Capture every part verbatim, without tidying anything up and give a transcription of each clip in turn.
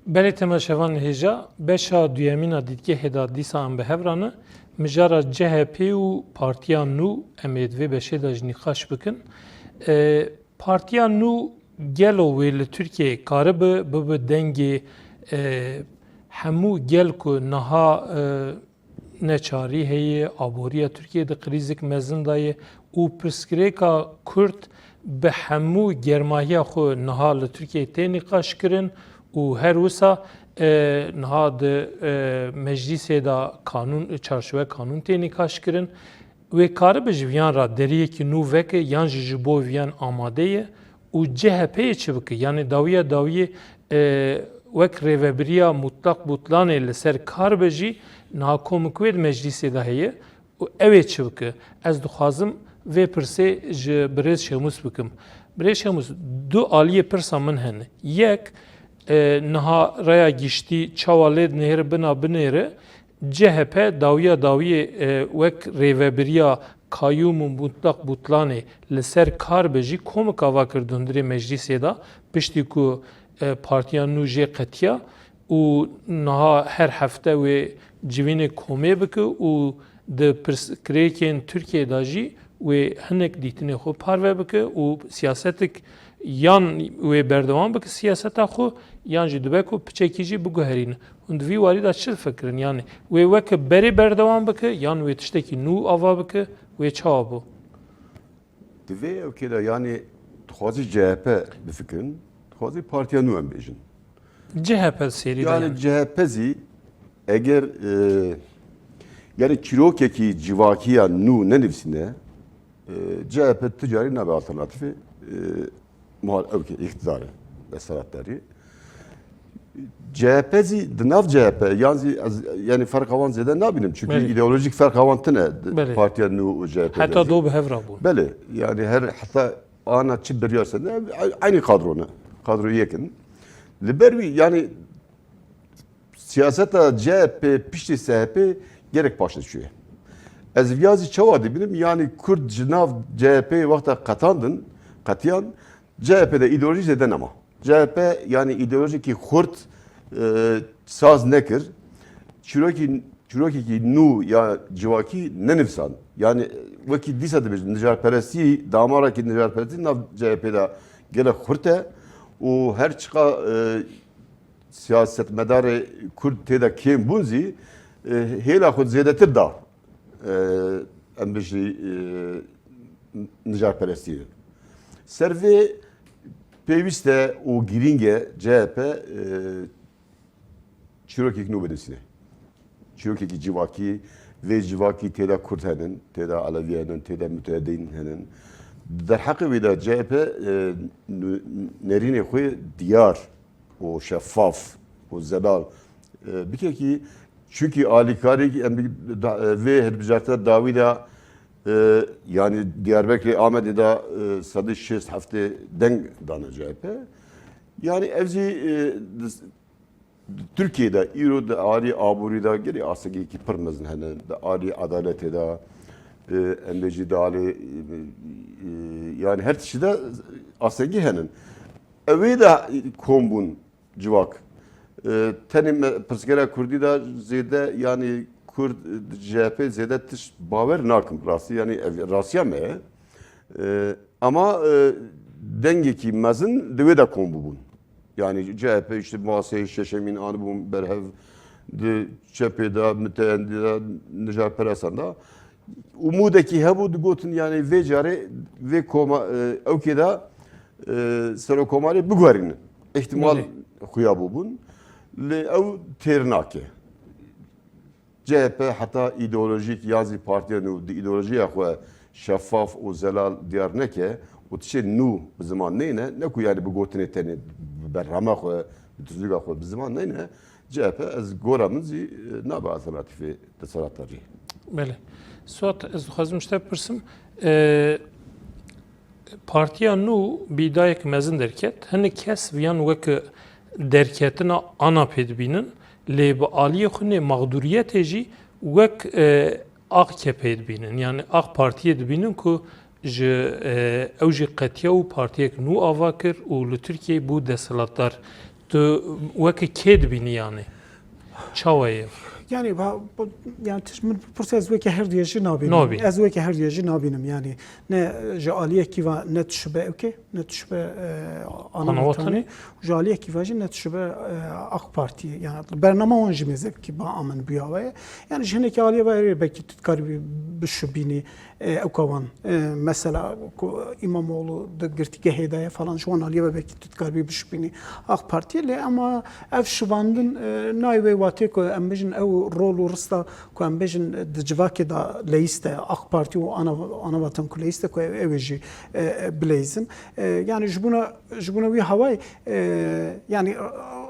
Belê temaşevan hêja, beşa duyemîn a dîtgehê de dîsa em bi hev re ne. Mijara C H P û Partiya Nû em ê di vê beşê de jî nîqaş bikin. E, Partiya Nû gelo wê li Tirkiyeyê karibe bibe dengê, e, hemû gel ku niha, e, neçarî heye, aboriya Tirkiyê di krîzek mezin de ye û pirsgirêka Kurd bi hemû germahiya xwe niha li Tirkiyeyê tê nîqaşkirin û her wisa, e, niha di, e, meclîsê de kanûn, çarçoveya kanûn tê nîqaşkirin. Wê karibe ji viyan re deriyekî nû veke yan jî ji bo viyan amade ye û C H P'yê çi bike? Yanî dawiya dawiyê, e, wek rêvebiriya Mutlak Butlanê li ser kar be jî niha komik wê di meclîsê de heye û ew ê çi bike? Ez dixwazim vê pirsê ji birêz Şemûs bikim. Birêz Şemûs, du aliyê pirsa min hene. Yek, e, niha raya giştî çawa lê dinêre bina binêre, C H P dawiya dawiyê, e, wek rêvebiriya Kayûm û Mutlak Butlanê li ser kar be jî komik ava kir di hundirê meclîsê de, piştî ku, e, Partiya Nû jê qetiya û niha her hefte wê civînê komê bike û di pirsgirêkên Tirkiyê de jî wê hinek dîtinê xwe parve bike û siyasetik yan wê berdewam bike siyaseta xwe yan jî dibe ku piçekî jî biguherîne. Hûn di vî warî de çi difikirin? Yanî wê weke berê berdewam bike yan wê tiştekî nû ava bike? Wê çawa bû? Di vê ewkê de, yanî, dixwazî C H P bifikirin, dixwazî Partiya Nû em bêjin. C H P sêrî de, yanî, yanî. C H P zî eger, e, yanî çîrokekî civakiya nû nenivîsîne, e, C H P tu carî nabe alternatîfê, e, muhal-, ewkê, îqtidarê, desthilatdarî. C H P zî di nav C H P, yan zî ez, yanî ferqa wan zêde nabînim. Çünkü Belê. ideolojik ferqa wan tine di Belê. Partiya Nû û C H P Heta de zî. do bi hev re bûn. Belê, yanî her heta ana çi biryar sende, eynî kadro ne. Kadro yek in. Li ber wî, yanî siyaseta C H P piştî S H P gelek paş diçûye. Ez viya zî çawa dibînim? Yanî Kurd ji nav C H P'yê wexta qetandin, qetiyan, C H P de îdeolojî zêde nema. C H P, yanî, îdeolojîkî xurt, e, saz nekir. Çîrokî, çîrokekî nû ya civakî nenivîsand. Yanî, wekî dîsa dibêjin, nijarperestî, damarekî nijarperestî nav C H P de gelek xurt e û her çiqa, e, siyasetmedarê Kurd tê de kêm bûn zî, e, hêla xwe zêdetir da, e, em bijî, e, nijarperestiyê. Ser vê pêwîst e û girîng e C H P, e, çîrokek nû binivîsîne. Çîrokekî civakî, vê civakî tê de Kurd henin, tê de Elewî henin, tê de mutedeyîn henin. Derheqê wî de C H P, e, nû-, nerînê xwe diyar û şeffaf û zelal, e, bikekî, çunkî alîkarî em bi-, da-, e, vê hilbijartina dawî de, e, yanî Diyarbekirê, Amedê de, e, sedî şêst heftê deng dane C H P. Yanî ev zî, e, di s-, Tirkiyê de îro di alî aborî de gelî astengiyekî pir mezin hene, di alî edaletê de, e, em bêjî di alî, e, e, yanî her tiştî de astengî henin. Ew ê de kom bûn civak. E, tenê me pirsgera Kurdî de zêde, yanî Kurd, e, C H P zêde tişt bawer nakim rastî, yanî ev rastiya me ye. E, ama, e, dengekî mezin di wê de kom bûbûn. Yanî C H P işte maseyê şeşemîn anibûn berhev, di çepê de, miteyendî de, nijarperestan de. Umûdekî hebû, digotin, yanî vê carê, vê koma, e, ewkê de, e, serokomarê biguherînin. Îhtimal Belê. xuya bûbûn. Lê ew têr nake. C H P heta îdeolojîk ya zî partiya nû di îdeolojiya xwe şeffaf û zelal diyar neke û tiştê nû bi ziman neyne, ne ku yanî bi gotinê tenê, bi berhema xwe, bi tuzlîka xwe bi ziman neyne, C H P ez gora min zî, e, nabe alternatîfê desthilatdariyê. Belê. Suat, ez dixwazim ji te bipirsim. E, Partiya Nû bîdayek mezin derket. Hinek kes viyan wek derketina ana pê dibînin, lê bi aliyê xwe nê mexdûriyetê jî wek, e, A K P'yê dibînin. Yanî A K Partiyê dibînin ku ji, e, ew jî qetiya û partiyek nû ava kir û li Tirkiyeyê bû desthilatdar. Tu weke kê dibînî yanî? Çawa ye? Yani, ba- bu- yani tiş- min pirse ez weke her diye jî nabînim. Nabî. Ez weke her diye jî nabînim. Yani ne ji aliyekî va ne tişibe ewke, ne tişibe e, Anawatan. Anawatan. Ji aliyekî va jî ne tişibe e, AK Parti. Yani bernama wan jî mêze ki ba amin buyawe. Yani ji hinekî aliye va erê belkî tu dikarî bişibînî e, ewka wan. E, mesela ku İmamoğlu di girtîgehê de ye falan ji wan aliye ve belkî tu dikarî bişibînî AK Parti lê ama ev şivandin e, nayê wê watê ku em bêjin ew rol û rista ku em bêjin di civakê de leyîst e, AK Parti û ana, ana vatan ku leyîst e ku ew, ew ê jî e, e, bileyzin. E, yani ji bona, ji bona wî hawayê e, yani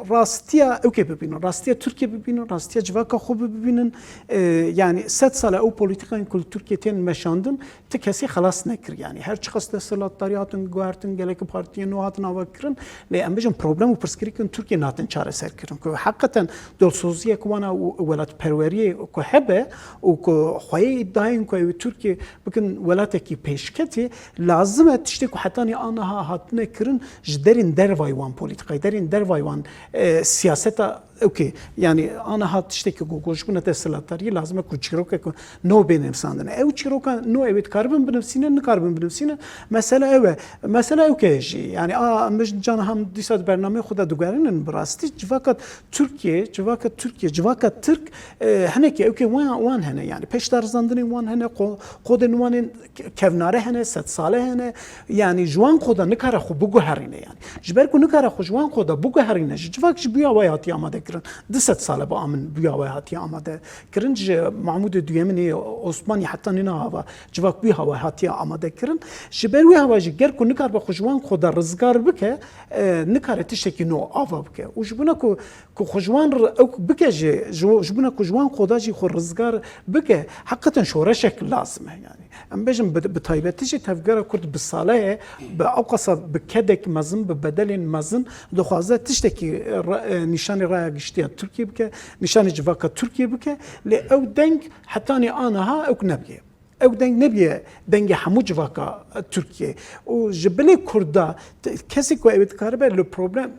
rastiya ewkê bibînin, rastiya Tirkiye bibînin, rastiya civaka xwe bibînin. E, yani sed sal e ew polîtîkayên ku li Tirkiye tên meşandin, ti kesî xelas nekir. Yani her çiqas desthilatdarî hatin guhertin, gelek partiyên nû hatin avakirin, lê em bêjin problem û pirsgirêkên Tirkiye natin çareserkirin. Ku heqeten dilsoziyek wana û welatperweriyê ku hebe û ku xweyê îdayên ku ew ê Tirkiye bikin welatekî pêşketî, lazim e tiştê ku hetanî aniha hatine kirin ji derên dervayî wan polîtîkayê, derên dervayî wan e, siyaseta Okey, yani aniha tiştekî ku ku ji bûne desthilatdariyê lazim e ku çîrokek nû bê nivîsandin. Ew çîroka nû ew ê dikaribin binivîsînin, nikaribin binivîsînin. Mesele ew e. Mesele ew ke jî. Yani a, em bêjin can hem dîsa di bernameyê xwe de digerînin bi rastî. Civaka Tirkiye, civaka Tirkiye, civaka Tirk e, hinekî ew ke wan, wan hene. Yani pêşdarizandinên wan hene, qo- qodên wan ên kevnare hene, sedsale hene. Yani ji wan qoda nikare xwe biguherîne yani. Ji ber ku nikare xwe ji wan qoda biguherîne, ji civak ji bûya wê hatiye amade kirin. Du sed sale bi amin bûya wê hatiye amade kirin. Ji Mahmûdê Duyemîn ê Osmanî heta nîna hava civak bûya wê hatiye amade kirin. Ji ber wê hava jî ger ku nikaribe xwe ji wan qoda rizgar bike, e, nikare tiştekî nû ava bike. Û ji bona ku ku xwe ji wan re ew bike jî, ji, ji bona ku ji wan qoda jî xwe rizgar bike, heqeten şoreşek lazim e yani. Em bêjin bi, bi taybetî jî tevgera Kurd bi sale ye, bi ewqasa bi kedek mezin, bi bedelên mezin dixwaze tiştekî re, e, nîşanî raya giştiya Tirkiye bike, nîşanî civaka Tirkiye bike, lê ew deng hetanî aniha ew nebûye. Ew deng nebiye dengê hemû civaka Tirkiyê. Û ji bilê Kurda, t- kesê ku ew ê dikaribe li problem,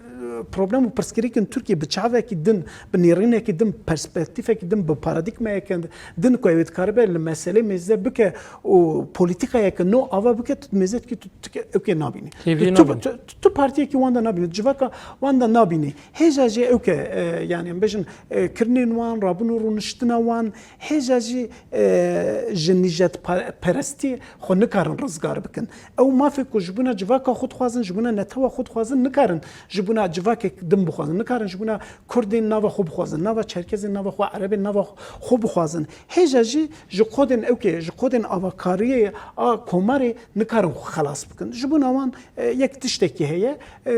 problem û pirsgirêkên Tirkiyê bi çavekî din, bi nêrînekî din, perspektîfekî din, bi paradîgmayeke din ku ew ê dikaribe li meselê mêze bike û polîtîkayeke nû ava bike, tu mêze dikî tu, tu, ew kê nabînî. Hêvî Tu, tu, nabin. tu, tu partiyekî wan de nabînî, civaka wan de nabînî. Hêja jî ew ke, e, yani em bêjin, e, kirinên wan, rabûn û rûniştina wan, hêja jî e, ji nîjadperestî xwe nikarin rizgar bikin. Ew mafê ku ji bona civaka xwe dixwazin, ji bona netewa xwe dixwazin, nikarin ji bona civakek din bixwazin, nikarin ji bona Kurdên nava xwe bixwazin, nava Çerkezên nava xwe, Erebên nava xwe bixwazin. Hêja jî ji qodên ewkê, ji qodên avakariyê a komarê nikarin xwe xelas bikin. Ji bona wan e, yek tiştekî heye, e,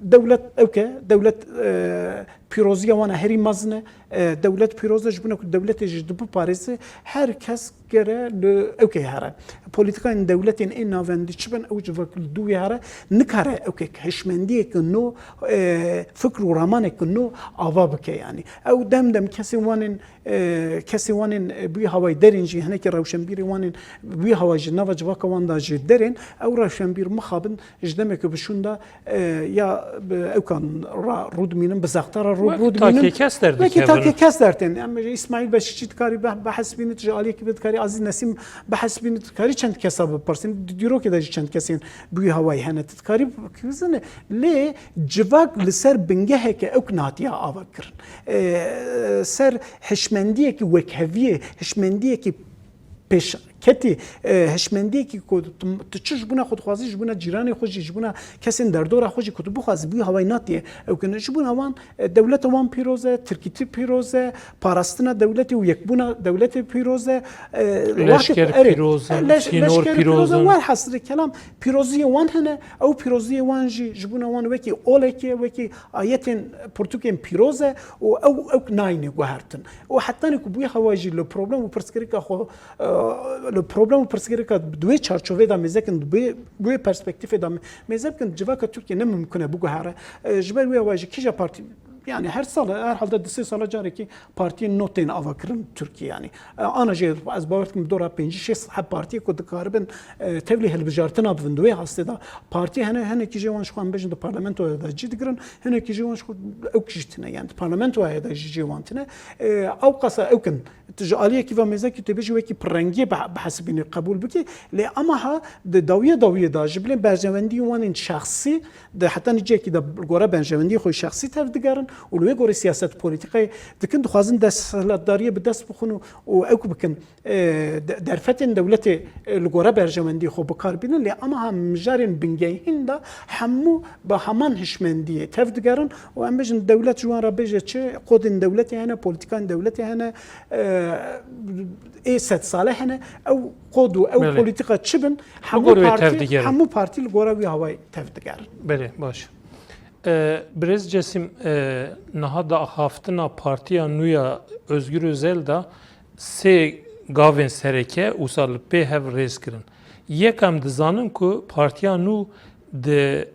dewlet ewke, dewlet e, pîroziya wan a herî mezin e, e, dewlet pîroz e, ji bona ku dewletê jî dibiparêze, her kes gere li ewkê here. Polîtîkayên dewletên ên navendî çi bin, ew civak li dû wê here, nikare ewkek hişmendiyeke nû, e, fikr û ramaneke nû ava bike yanî. Ew dem dem kesên wan ên, e, kesên wan ên, e, bi wî hawayî derên jî, hinekî rewşenbîrê wan ên bi wî hawa jî nava civaka wan de jî derên, ew rewşenbîr mixabin ji demeke bi şûn de, e, ya bi ewkan re rû dimînin, bi zexta re rû, Wekî rû dimînin. takê kes Wekî derdikevin. Takê kes dertên. Em ji Îsmaîl Beşîkçî dikarî beh-, behs bînit, ji aliyekî bi dikarî Azîz Nesîm behs bînit, dikarî çend kesa bipirsîn. Di dîrokê de jî çend kesên bi wî hawayî hene. Tu dikarî bikizine. Lê civak li ser bingeheke ewk natiye ava kirin. E, ser hişmendiyekî wekheviyê, hişmendiyekî pêşketî, e, hişmendiyekî ku tu, tu çi ji bona xwe dixwazî, ji bona cîranê xwe jî, ji bona kesên derdora xwe jî ku tu bixwazî, bi wî hawayî natiye ew kirin. Ji bona wan, e, dewleta wan pîroz e, tirkîtî pîroz e, parastina dewletê û yekbûna dewletê pîroz e. E, Leşker wextê, erê, pîroz e, leş-, kînor leşker pîroz pîroz e, e. Welhasil kelam pîroziyê wan hene, ew pîroziyê wan jî ji bona wan wekî olekê, wekî ayetên pirtûkên pîroz e û ew, ew nayîne guhertin. Û hetanî ku bi wî hawayî jî li problem û pirsgirêka xwe, e, li problem û pirsgirêka di wê çarçovê de mêze kin, di wê, bi wê perspektîfê de mêze bikin, civaka Tirkiye ne mimkun e biguhere. E, ji ber wê hawayî jî kîja partî Yani her sal, herhalde du sê sala carekî partiyên nû tên avakirin Tirkiye yani. E, ana jî ez bawer dikim dora pêncî şêst heb partiyê ku dikaribin, e, tevlî hilbijartina bibin di wê hastê de. Partiye hene, hinekî jê wan ji xwe em bêjin di parlamentoya de cî digirin, hinekî jê wan ji xwe ewk jî tine yani di parlamentoya de jî cê wan tine. E, ew qasa ewk in. Tu ji aliyekî ve mêzekî tu bêjî wekî pirrengiyê bih-, bihesibînî qebûl bikî. Lê ema ha di dawiyê dawiyê de ji bilên berjewendiyên wan ên şexsî, di heta nîciyekî de li gora berjewendiyê xwe şexsî tevdigerin û li wê gorî siyaset polîtîkayê dikin, dixwazin desthilatdariyê bi dest bixin û, û ewk bikin, e, de-, derfetên dewletê, e, li gora berjewendiyê xwe bi kar bînin. Lê ema ha mijarên bingehîn de hemû bi heman hişmendiyê tevdigerin û em bêjin dewlet ji wan re bêje çi, qodên dewletê hene, polîtîkayên dewletê hene, e, ê sedsale hene, ew qod û ew Belê. polîtîka çi bin, Li hemû gor wê partî, tevdigerin. hemû partî li gora wî hawayê tevdigerin. Belê, baş. E, Birêz Cesim, e, niha di axaftina Partiya nû ya Özgür Özel de sê gavên sereke wisa li pê hev rêz kirin. Yek em dizanin ku Partiya nû di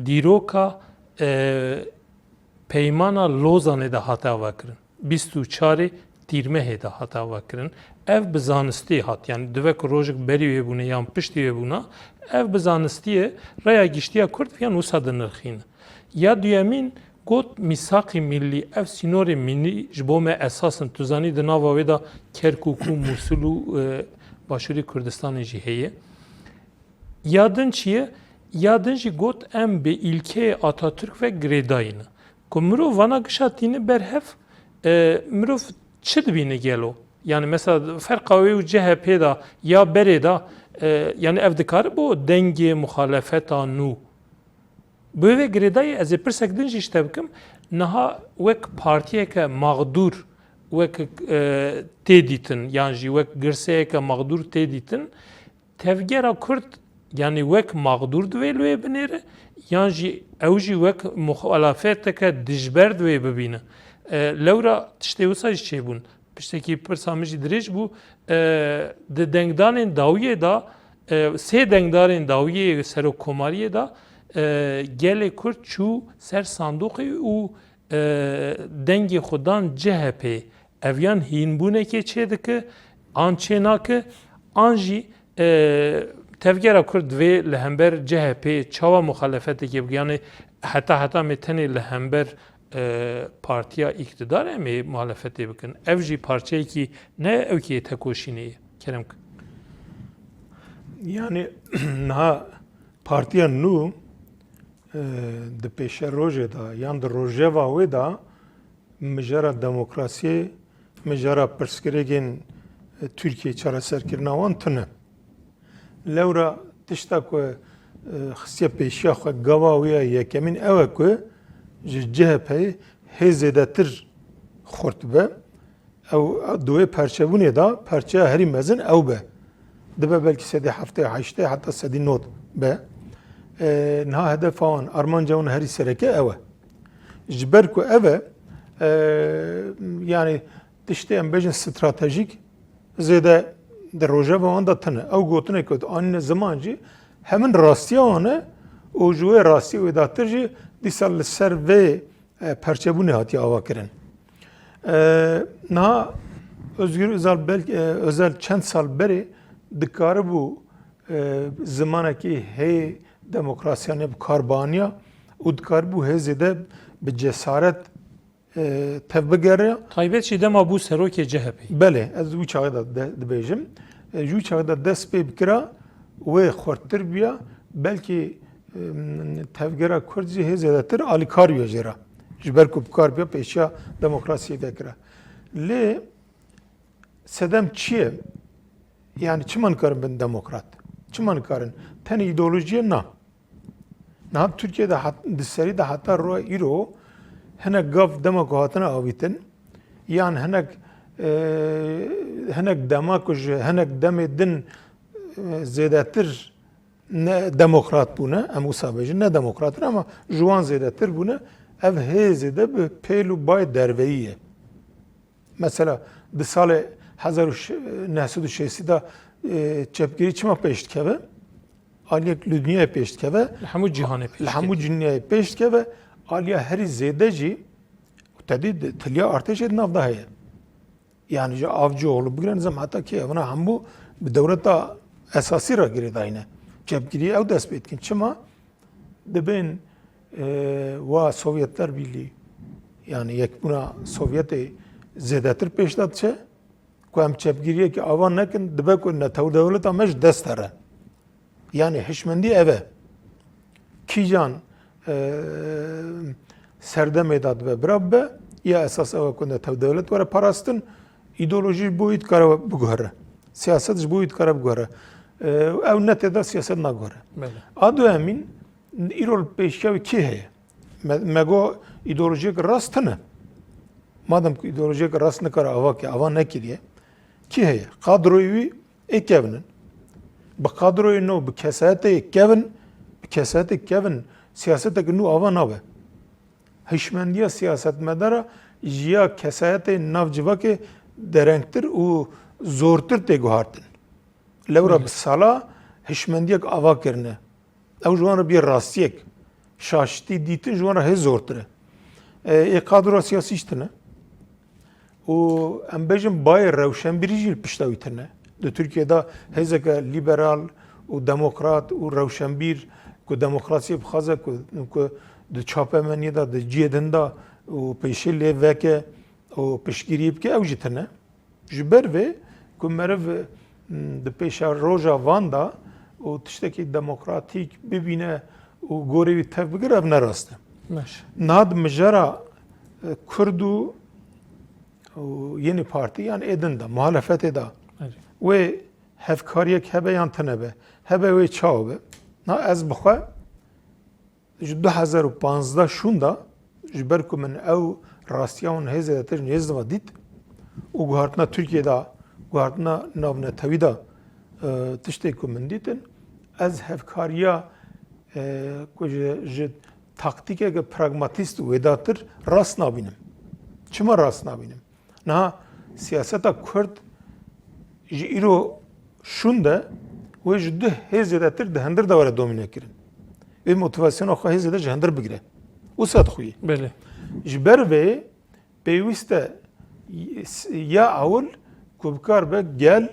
dîroka, e, Peymana Lozanê de hate avakirin. Bîst û çarê Tîrmehê de hate avakirin. Ev bi zanistî hat, yani dive ku rojek berî wê bûne yan piştî wê bûna, ev bi zanistî ye, raya giştî ya Kurd viyan wisa dinirxîne. Ya duyemîn got mîsaqî millî, ev sînorê millî ji bo me esas in. Tu zanî di nava wê de Kerkûk û Mûsil û, e, Başûrê Kurdistanê jî heye. Ya din çi ye? Ya din jî got, em bi îlkeyê Atatürk ve girêdayî ne. Ku mirov vana gişa tîne ber hev, e, mirov çi dibîne gelo? Yani mesela ferqa wê û C H P de ya berê de, e, yani ev dikare bo dengê muxalefeta nû. Bi vê girêdayî ez ê pirsek din jî ji te bikim. Niha wek partiyeke mexdûr, wek, e, tê dîtin, yan jî wek girseyeke mexdûr tê dîtin, Tevgera Kurd, yanî wek mexdûr divê li wê binêre, yan jî ew jî wek muxalefeteke dijber divê bibîne. E, lewra tiştê wisa jî çêbûn. Piştekî pirsa min jî dirêj bû. E, di dengdanên dawiyê de, e, sê dengdarên dawiyê serokkomariyê de, e, gelê Kurd çû ser sandoqê û e, dengê xwe dan C H P, ev yan hînbûnekê çêdike, an çênake, an jî, e, tevgera Kurd divê li hember C H P çawa muxalefetekê bike? Yanî heta heta em ê tenê li hember, e, partiya îktidar em ê muxalefetê bikin. Ev jî parçeyekî ne ewkê tekoşînê ye. Kerem ki. Yani niha partiya nû, e, di pêşerojê de yan di rojeva wê de mijara demokrasiyê, mijara pirsgirêkên, e, Tirkiyê çareserkirina wan tune. Lewra tişta ku, e, xistiye pêşiya xwe gava wê ya yekemîn ew e ku ji C H P'yê hê zêdetir xurt be. Ew, ew di wê perçebûnê de perçeya herî mezin ew be. Dibe belkî sedî heftê heştê heta sedî nod be. E, niha hedefa wan, armanca wan herî sereke ew e. Ji ber ku ev e, e, yani tiştê em bêjin stratejîk zêde di rojeva wan de tune. Ew gotinek ku anîne ziman jî hemin rastiya wan e û ji wê rastiyê wêdatir jî dîsa li ser vê e, perçebûnê hatiye avakirin. E, niha Özgür Özel belk-, e, Özel çend sal berê dikaribû, e, zimanekî hê demokrasiyanê bi kar bianiya û dikaribû hê zêde bi cesaret, e, tevbigere. Taybet jî dema bû serokê C H P. Belê, ez wî çaxê de, de dibêjim. E, ji wî çaxê de dest pê bikira, wê xurttir biya, belkî, em, tevgera Kurd jî hê zêdetir alîkar biya jê re. Ji ber ku bikar biya pêşiya demokrasiyê vekira. Lê sedem çi ye? Yani çima nikarin bin demokrat? Çima nikarin? Tenê îdeolojiyê na. Niha Tirkiye de hat-, di serî de heta roja îro hinek gav dema ku hatine avîtin, yan hinek, e, hinek dema ku ji hinek demê din, e, zêdetir ne demokrat bûne, em wisa bêjin, ne demokrat in, ama ji wan zêdetir bûne, ev hê zêde bi pêl û bay derveyî ye. Mesela di salê hezar û neh sed û şêstî de, e, çepgirî çima pêş dikeve? Aliyek li dinyayê pêş dikeve. Li hemû cîhanê pêş Li hemû dikeve. Dinyayê pêş dikeve. Aliya herî zêde jî Tedî di tiliya artêşê di nav de heye. Yani ji Avcıoğlu bigire nizam heta kê, evna hemû bi dewleta esasî re girêdayî ne. Çepgirî ew dest pê dikin. Çima? Dibên, e, wa Sovyetler Birliği, yani Yekbûna Sovyetê zêdetir pêş de diçe, ku em çepgiriyekî ava nekin, dibe ku netew dewleta me ji dest here. Yani hişmendî ev e. Kîjan, e, serdemê de dibe bira bibe, ya esas ew e ku netew dewlet were parastin, îdeolojî ji bo wî dikare biguhere. Siyaset ji bo wî dikare biguhere. E, ew ne tê de siyaset naguhere. Belê. A duyemîn, îro li pêşiya wî kî heye? Me, me got îdeolojiyek rast tune. Madem ku îdeolojiyek rast nikare ava ke, ava nekiriye, kî heye? Kadroyê wî ê kevin in. Bi kadroyê nû, bi kesayetê kevin, bi kesayetê kevin siyasetek nû ava nabe. Hişmendiya siyasetmedara ji ya kesayetê nav civakê derengtir û zortir tê guhartin. Lewra Belê. bi sala hişmendiyek ava kirine. Ew ji wan re bî rastiyek. Şaştî dîtin ji wan re hê zortir e. E, ê kadro siyasî jî tune. Û em bêjin bayê rewşenbîrî jî li pişta wî tune. Di Tirkiyê de hêzeke lîberal û demokrat û rewşenbîr ku demokrasiyê bixwaze ku, ku di çapemeniyê de, di cihê din de û pêşî lê veke û piştgirî bike, ew jî tune. Ji ber vê ku meriv, m, di pêşa roja van de û tiştekî demokratîk bibîne û gorê wî tev bigire, ev ne rast e. Baş. Niha di mijara, e, Kurd û, û Yeni Parti yan ê din de, muhalefetê de Erê. wê hevkariyek hebe yan tune be, hebe wê çawa be? Na ez bi xwe ji du hezar û panzdeh şûnda, ji ber ku min ew rastiya hûn hê zêdetir ji nêz ve dît û guhartina Tirkiyê de, guhartina navnetewî de, e, tiştê ku min dîtin, ez hevkariya, e, ku ji, ji taktîkeke pragmatîst û wêdatir rast nabînim. Çima rast nabînim? Niha siyaseta Kurd ji îro şûn de wê ji du hê zêdetir di hundir de were domîne kirin. Wê motivasyona xwe hê zêde ji hundir bigire. Wisa dixuye. Belê. Ji ber vê pêwîst e ya ewil ku bikaribe gel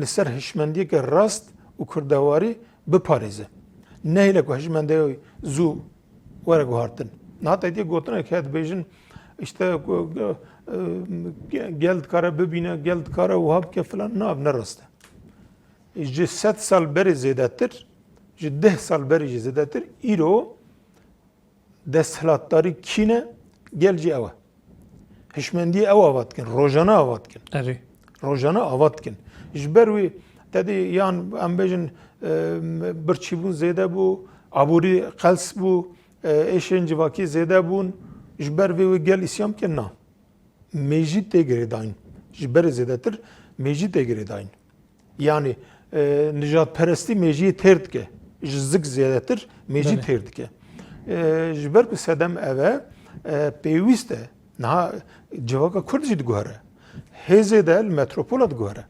li ser hişmendiyeke rast û kurdewarî biparêze. Nehêle ku hişmendeyê zû were guhartin. Niha te dî gotinek heye dibêjin, işte, ku, e, gel dikare bibîne, gel dikare wiha bike filan. Na, ev ne rast e. Ji sed sal berê zêdetir, ji deh sal berê jî zêdetir, îro desthilatdarî kî ne, gel jî ew e. Hişmendiyê ew ava dikin, rojane ava dikin. Erê. Rojane ava dikin. Ji ber wî te dî yan em bêjin, e, birçîbûn zêde bû, aborî qels bû, e, êşên civakî zêde bûn, ji ber vê wê gel îsyan bike? Na. Mêjî tê girêdayîn. Ji berê zêdetir mêjî tê girêdayîn. Yanî, e, nijadperestî mêjiyê têr dike. Ji zik zêdetir mêjî Belê. têr dike. E, ji ber ku sedem ev e, e, pêwîst e. Niha civaka Kurd jî diguhere. Hê zêde li metropola diguhere.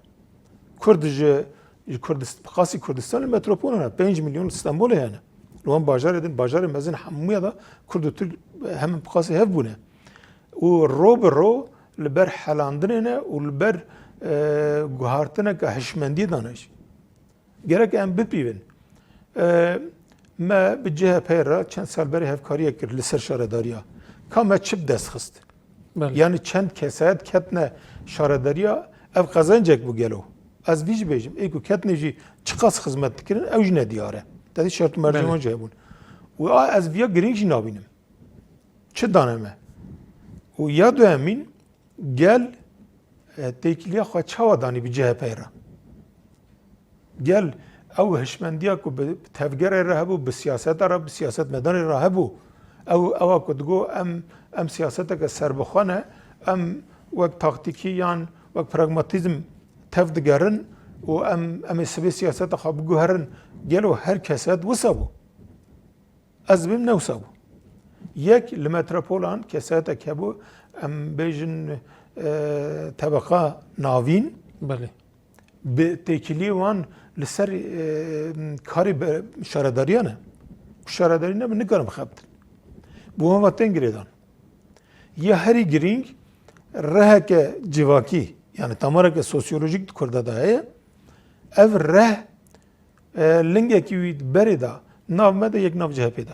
Kurd ji, ji Kurdist-, bi qasî Kurdistan li metropolan e. Pênc milyon li Stenbolê hene. Li wan bajarê din, bajarê mezin hemûya de Kurd û Tirk hemin bi qasî hev bûne. Û ro bi ro li ber helandinê ne û li ber, e, guhartineke hişmendiyê de ne jî. Gerek em bipîvin. E, me bi C H P re çend sal berê hevkariyek kir li ser şaredariya. Ka me çi bi dest xist? Belê. Yani çend kesayet ketine şaredariya, ev qezencek bû gelo. Ez vî jî bêjim, ê ku ketine jî çiqas xizmet dikirin, ew jî nediyar e. Te dî şert û mercên Belê. wan jî hebûn. Û a ez viya girîng jî nabînim. Çi dane me? Û ya duyemîn, gel, e, têkiliya xwe çawa danî bi C H P re? Gel ew hişmendiya ku bi tevgerê re hebû, bi siyaseta re, bi siyasetmedanê re hebû, ew, ewa ku digo em, em siyaseteke serbixwe ne, em wek taktîkî yan wek pragmatîzm tev digerin û em, em ê sibê siyaseta xwe biguherin, gelo her kesayet wisa bû? Ez dibêm ne wisa bû. Yek li metropolan kesayetek hebû, em bêjin, e, tebeqa navîn, Belê. bi têkiliyê wan li ser, e, karê be-, şaredariyan e. Û şaredarî nebe, nikarin bixebitin. Bi wan ve tên girêdan. Ya herî girîng, reheke civakî, yani tamareke sosyolojîk di Kurda de heye. Ev reh, e, lingekî wî di berê de, nav me de yek nav C H P de.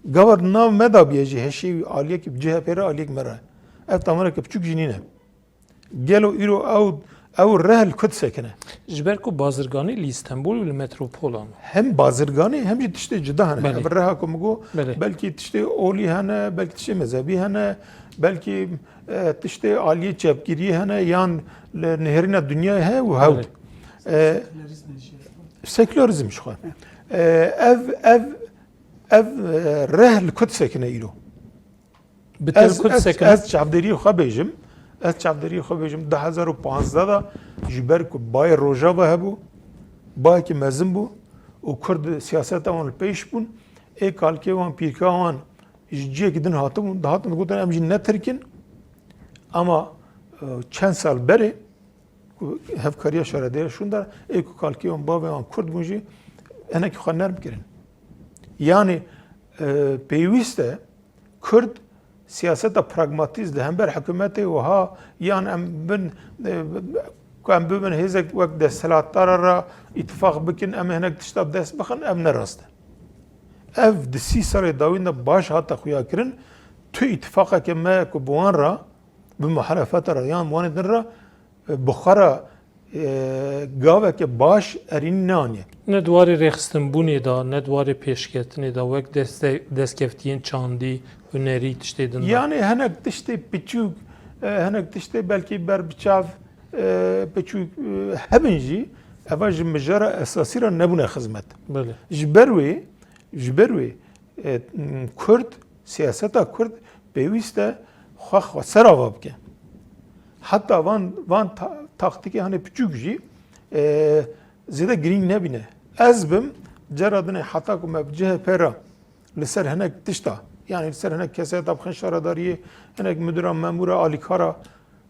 Gava di nav me de bûye jî, hişê wî aliyekî bi C H P re, aliyek me re. Ev tamareke piçûk jî nîne. Gelo îro ew, ew reh li ku disekine? Ji ber ku bazirganî li Îstenbul û li metropolan. Hem bazirganî hem jî tiştê cuda hene. Belê. Ev reha ku min got, Belê. belkî tiştê olî hene, belkî tiştê mezhebî hene, belkî, e, tiştê aliyê çepgiriyê hene, yan li nihêrîna dinyayê heye û hewt. Belê. E, Sekülerizm jî. Sekülerizm jixwe. E, ev, ev, ev, e, reh li ku disekine îro? Bi te li Ez, ku ez, disekine? ez çavdêriyê xwe bêjim. Ez çavdêriyê xwe bêjim. Du hezar û panzdeh de ji ber ku bayê Rojava hebû, bayekî mezin bû û Kurd siyaseta wan li pêş bûn, ê kalkê wan, pîrka wan ji ciyekî din hatibûn, dihatin digotin, em jî ne Tirk in. Ama, e, çend sal berê ku hevkariya şaredêrê şûnda, ê ku kalkê wan, bavê wan Kurd bûn jî, hinekî xwe nerm kirin. Yanî, e, pêwîst e Kurd siyaseta pragmatîst li hember hikûmetê wiha, yan em bin, e, ku em bibin hêzek wek desthilatdara re îtifaq bikin, em ê hinek tişta bi dest bixin, ev ne rast e. Ev di sî salê dawîn de baş hate xuya kirin, tu îtifaqeke me ku bi wan re, bi muhalefeta re yan wanê din re, e, bi xwe re, e, gaveke baş erînî neaniye. Ne di warê rêxistinbûnê de, ne di warê pêşketinê de, wek deste-, destkeftiyên çandî, hunerî, tiştê din de. Yanî hinek tiştê piçûk, e, hinek tiştê belkî berbiçav, e, piçûk, e, hebin jî, eva ji mijara esasî re nebûne xizmet. Belê. Ji ber wê, ji ber wê, e, Kurd, siyaseta Kurd pêwîst e xwe xweser ava bike. Heta van, van ta-, taktîkê hanê piçûk jî, e, zêde girîng nebîne. Ez bim, cara dinê heta ku me bi C H P re li ser hinek tişta, yanî li ser hinek keseta bixin şaredariyê, hinek midira, memûra, alîkara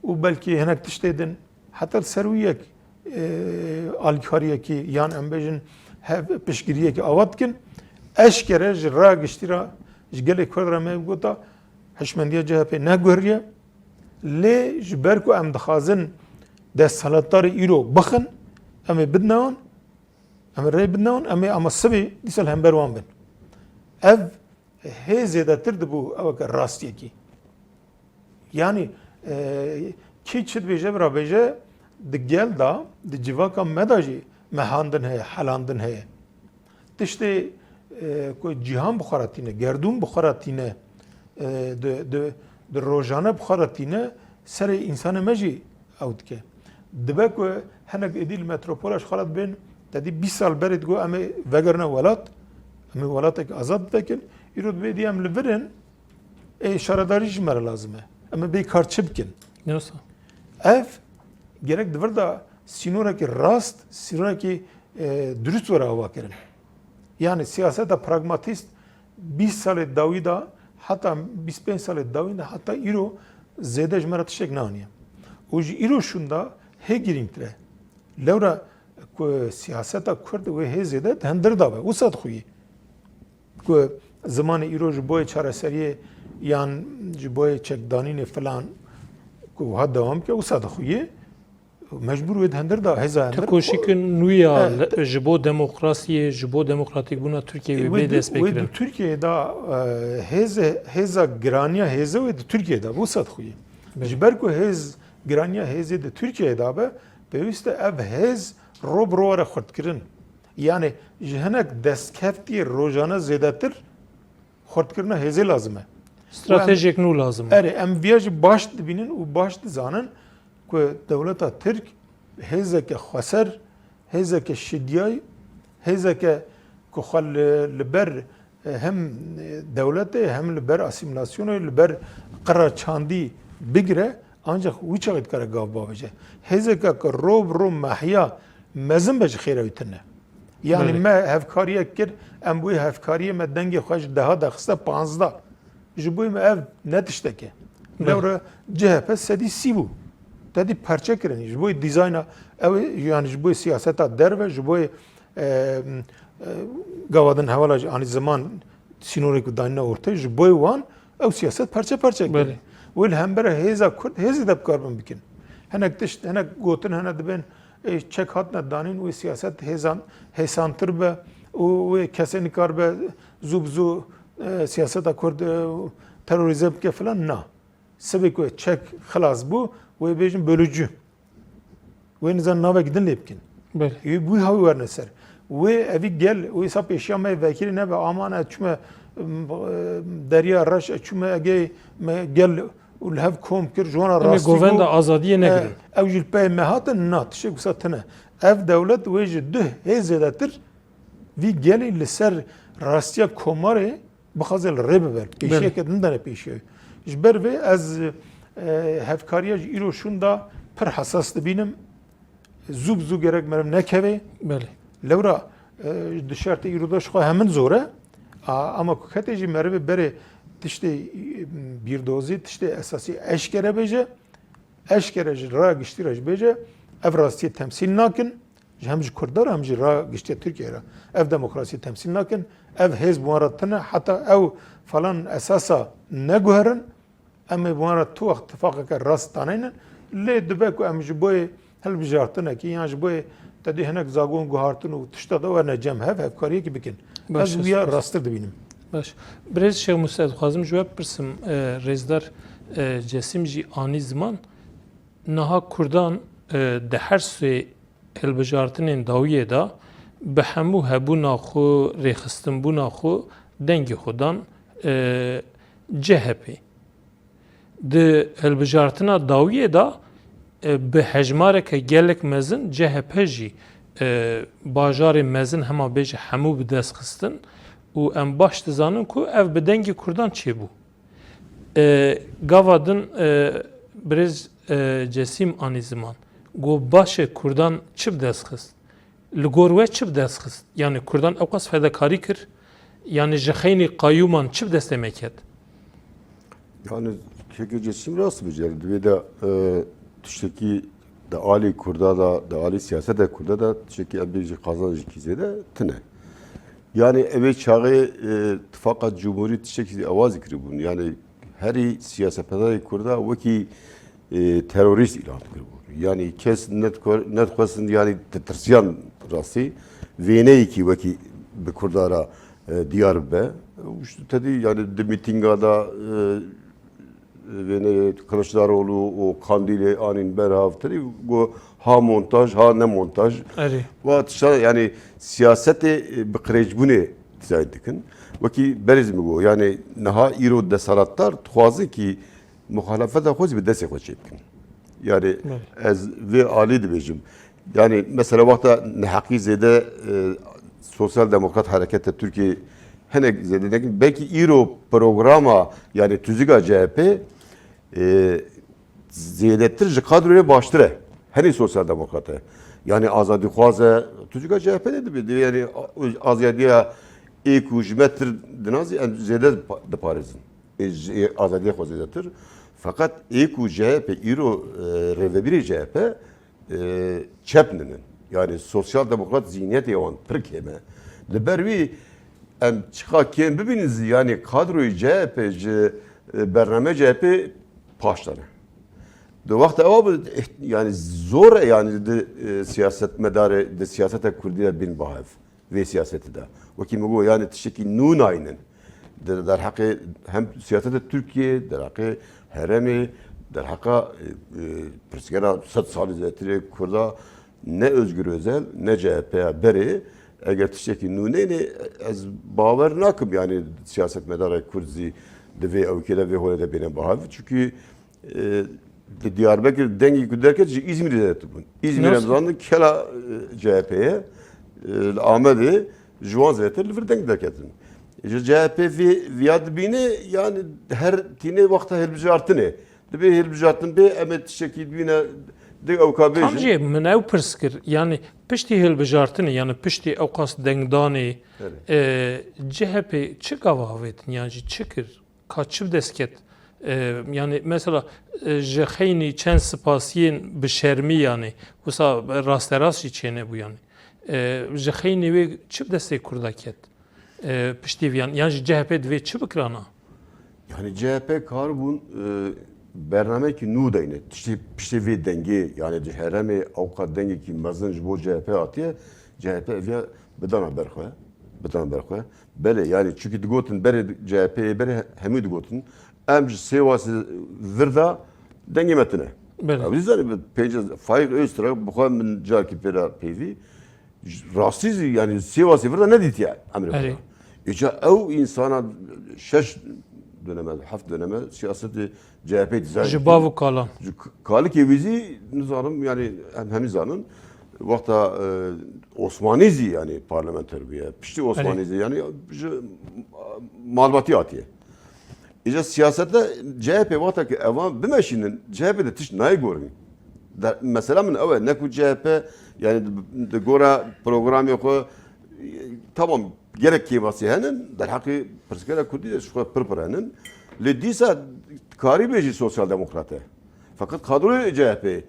û belkî hinek tiştê din, heta li ser wî yek, e, alîkariyekî yan em bêjin hev piştgiriyekî ava dikin. Eşkere ji raya giştî re, ji gelê Kurd re me gota hişmendiya C H P neguheriye. Lê ji ber ku em dixwazin desthilatdarê îro bixin, em ê bidine wan, em ê rê bidine wan, em ê ama sibê dîsa li hember wan bin. Ev hê zêdetir dibû eweke rastiyekî. Yanî, e, kî çi dibêje, bira bêje, di gel de, di civaka me de jî mehandin heye, helandin heye. Tiştê, e, ku cîhan bi xwe re tîne, gerdûn bi xwe re tîne, e, di, di, di rojane bi xwe re tîne, serê însanê me jî ew dike. Dibe ku hinek êdî li metropola ji xwe re dibên, te dî bîst sal berê digot, em ê vegerine welat, em ê welatek azad bivekin. Îro dibê dî em li vir in, ê şaredarî ji me re lazim e. Em ê bê kar çi bikin? Wisa. Ev gerek di vir de sînorekî rast, sînorekî, e, durust were avakirin. Yanî siyaseta pragmatîst bîst salê dawî de, heta bîst pênc salê dawî de, heta îro zêde ji me re tiştek neaniye. Û ji îro şûnda hê girîngtir e. Lewra ku siyaseta Kurd wê hê zêde di hundir de be, wisa dixuye. Ku zimanê îro ji boyê çareseriyê yan ji boyê çekdanînê filan ku wiha dewam ke, wisa dixuye. Mecbûr wê di hundir de hêza hundir. Tekoşîkên nû ya E, li, ji bo demokrasiyê, ji bo demokratîkbûna Tirkiyeyê wê bê destpêkirin. Wê di Tirkiyeyê de, e, hêze, hêza giraniya hêze wê di Tirkiyeyê de, wisa dixuye. Belê. Ji ber ku hêz, giraniya hêzê di Tirkiyeyê de be, pêwîst e ev hêz ro bi ro were xurtkirin. Yanî ji hinek destkeftiyê rojane zêdetir xurtkirina hêzê lazim e. Stratejiyek nû lazim e. Erê, em viya jî baş dibînin û baş dizanin ku dewleta Tirk hêzeke xweser, hêzeke şidyayî, hêzeke ku xwe li, li ber, e, hem dewletê hem li ber asîmîlasyonê, li ber qira çandî bigire, ancaq wî çaxê dikare gav bavêje. Hêzeke ku ro bi ro mehiya mezin be ji xêra wî tune. Yanî Belê. me hevkariyek kir, em bi wê hevkariyê me dengê xwe ji deha daxiste panzdeh. Ji bo me ev ne tiştek e. Belê. Lewra C H P sedî sî bû. Te dî perçe kirin. Ji bo dîzayna ew ê, yanî ji bo siyaseta derve, ji bo, e, e, gava din hevala jî, anî ziman sînorê ku danîne ortê, ji bo wan Ew siyaset parçe parçe kirin. Belê. Wê li hembera hêza Kurd hêzê de bikaribin bikin. Hinek tişt, hinek gotin hene dibên, ê, çek hatine danîn, wê siyaset hêzan, hêsantir be û wê kesê nikaribe zû bi zû, e, siyaseta Kurd, e, terorîze bike filan. Na. Sibê ku çek xilas bû, wê bêjin bölücü. Wê nizan navek din lê bikin. Belê. Wê bû hawî werne ser. Wê evî gel, wê sa pêşiya me vekirî nebe, aman ez çûme, m, e, Derya Reş, ez çûme Egeyê, me gel û li hev kom kir, ji wan re Em ê rastî govenda bû. Azadiyê E, negirin. Ew jî li pey me hatin, na, tiştek wisa tine. Ev dewlet wê ji duh hê zêdetir vî gelî li ser rastiya komarê bixwaze li rê bibe. Belê. Pêşiyeke din dane pêşiya. Ji ber vê ez, e, hevkariya ji îro şûnda pir hesas dibînim. Zû bi zû gerek meriv nekeve. Belê. Lewra, e, di şertê îro de ji xwe hemin zor e. A, ama ku ketê jî merivê berê tiştê, e, bîrdozî, tiştê esasî eşkere bêje, eşkere ji raya giştî re jî bêje, ev rastiyê temsîl nakin. Ji hem ji Kurdan re hem jî raya giştî Tirkiyeyê re. Ev demokrasiyê temsîl nakin. Ev hêz bi wan re tune. Heta ew falan esasa neguherin. Em ê bi wan re tu wext tifaqeke rast daneynin. Lê dibe ku em ji boyê hilbijartinekî yan ji boyê te dê hinek zagon guhartin û tişta de werne cem hev, hevkariyekî bikin. Baş, Ez wiya baş. Rasttir dibînim. Baş. Birêz Şêx Musa, dixwazim ji we bipirsim, e, rêzdar, e, Cesim jî anî ziman. Niha Kurdan, e, di her sê hilbijartinên dawiyê de bi hemû hebûna xwe, rêxistinbûna xwe, dengê xwe dan, e, C H P. Di hilbijartina dawiyê de, e, bi hejmareke gelek mezin C H P jî, e, bajarê mezin hema bêje hemû bi dest xistin û em baş dizanin ku ev bi dengê Kurdan çêbû. E, gava din, e, birêz, e, Cesîm anî ziman. Got, baş e, Kurdan çi bi dest xist? Li gor we çi bi dest xist? Yani Kurdan ewqas fedekarî kir, yani ji xeynî qayûman çi bi destê me ket? Yani kekê Cesîm rast bêje, yani divê de, e, tiştekî di alî Kurda de, di alî siyaseta Kurda de tiştekî em bêjî qazancekî zêde tine. Yani ev ê çaxê, e, tifaqa cumhurî tiştekî awazî kiribûn. Yani herî siyasetmedarê Kurda wekî, e, terorîst îlan kiribûn. Yani kes nedikar-, nedixwestin yani ditirsiyan rastî vêneyekî wekî bi Kurda re, e, diyar bibe. Û işte tedî yani di mîtînga de, e, Vêneyê Kiliçdaroglu û Kandîlê anîn ber hav tirî, got, ha montaj, ha ne montaj. Erê. Wa tişta, yani siyasetê, e, bi qirêcbûnê dizayn dikin. Wekî berêz min got, yani niha îro desthilatdar dixwazin kî muxalefeta xwe zî bi destê xwe çêbikin. Yani Belê. Ez vê alî dibêjim. Yani mesela wexta neheqî zêde, e, Sosyal Demokrat Hareketa Tirkiyê hinek zêde nekin. Belkî îro programa, yani tuzika C H P, e, zêdetir ji kadroyê baştir e. Henî Sosyal Demokrat e. Yani azadîxwaz e. Tuzika C H P ne dibe? Dibe yani a-, azadiya ê ku ji me tir dinazî em zêde dipa-, diparêzin. Ê, ji, ê, azadiyê xwe zêdetir. Feqet ê ku C H P îro, e, rêvebirê C H P, e, çep ninin. Yani sosyal demokrat zihniyetê wan pir kêm e. Li ber wî em çiqa kêm bibînin zî, yani kadroyê C H P ji, e, bername C H P paş de ne. Di wexta ewa bi, eh, yani zor e yani di, e, siyasetmedarê, di siyaseta kurdî de bin bahev. Vê siyasetê de. Wekî min got, yani tiştekî nû naynin. Di derheqê hem siyaseta Tirkiyê, derheqê herêmê, derheqa, e, e, pirsgera sed salî zêdetirê Kurda ne Özgür Özel, ne C H P ya berê, eger tiştekî nû neyne, ez bawer nakim, yani siyasetmedara Kurd zî di vê ewkê de, vê holê de bêne bahav. Çünkü E, di Diyarbekir dengê ku derket ji Îzmîrê zêdetir bûn. Îzmîr em Nasıl? Zanin kela, e, C H P ye. E, li Amedê ji wan zêdetir li vir deng derketin. Ji C H P vê, viya dibîne, yani her tîne wexta hilbijartinê. Dibê hilbijartin bê, em ê tiştekî dibîne di ewka bêjin. Tam jî min ew pirs kir. Yani piştî hilbijartinê, yani piştî ewqas dengdanê, Evet. e, C H P çi gava avêtin, yani jî çi kir? Ka çi bi dest ket? E, yani mesela, e, ji xeynî çend sipasiyên bi şermî yani, wisa rasterast jî çênebû yani. E, ji xeynî wê çi bi destê Kurda ket? E, piştî vî yan, yan jî C H P divê çi bikirana? Yani C H P karibûn, e, bernameyekî nû deyne. Tiştê piştê vê dengê, yani di herêmê ewqat dengekî mezin ji bo C H P hatiye, C H P eviya bidana ber xwe, bidana ber xwe. Belê, yani çünkü digotin berê C H P'yê berê hemû digotin, em ji Sêwasê vir de dengê me tune. Belê. Ew dizanî, pênc Faîq Öztürk, bi xwe min carekî pê re peyvî, rastî zî, yani Sêwasê vir de nedîtiye emrê xwe. Erê. Îca ew însana şeş döneme, heft döneme siyasetê C H P dizayn Ji kir. Bav û kalan. Ji k-, kalikê wî zî nizanim, yani em hemî zanin. Wexta, e, Osmanî zî yani parlamenter bûye. Piştî Osmanî Erê. Zî yani ji malbatî hatiye. Îca siyasete C H P wexta ki evan bimeşînin, C H P de tişt nayê gorîn. De, mesela min ew e, ne ku C H P, yani di, di gora programê xwe, e, tamam, gerek kêmasî henin, derheqê pirsgera Kurdî de ji xwe pir pir henin. Lê dîsa karî bêjî sosyal demokrat e. Feqet kadroyê C H P, e,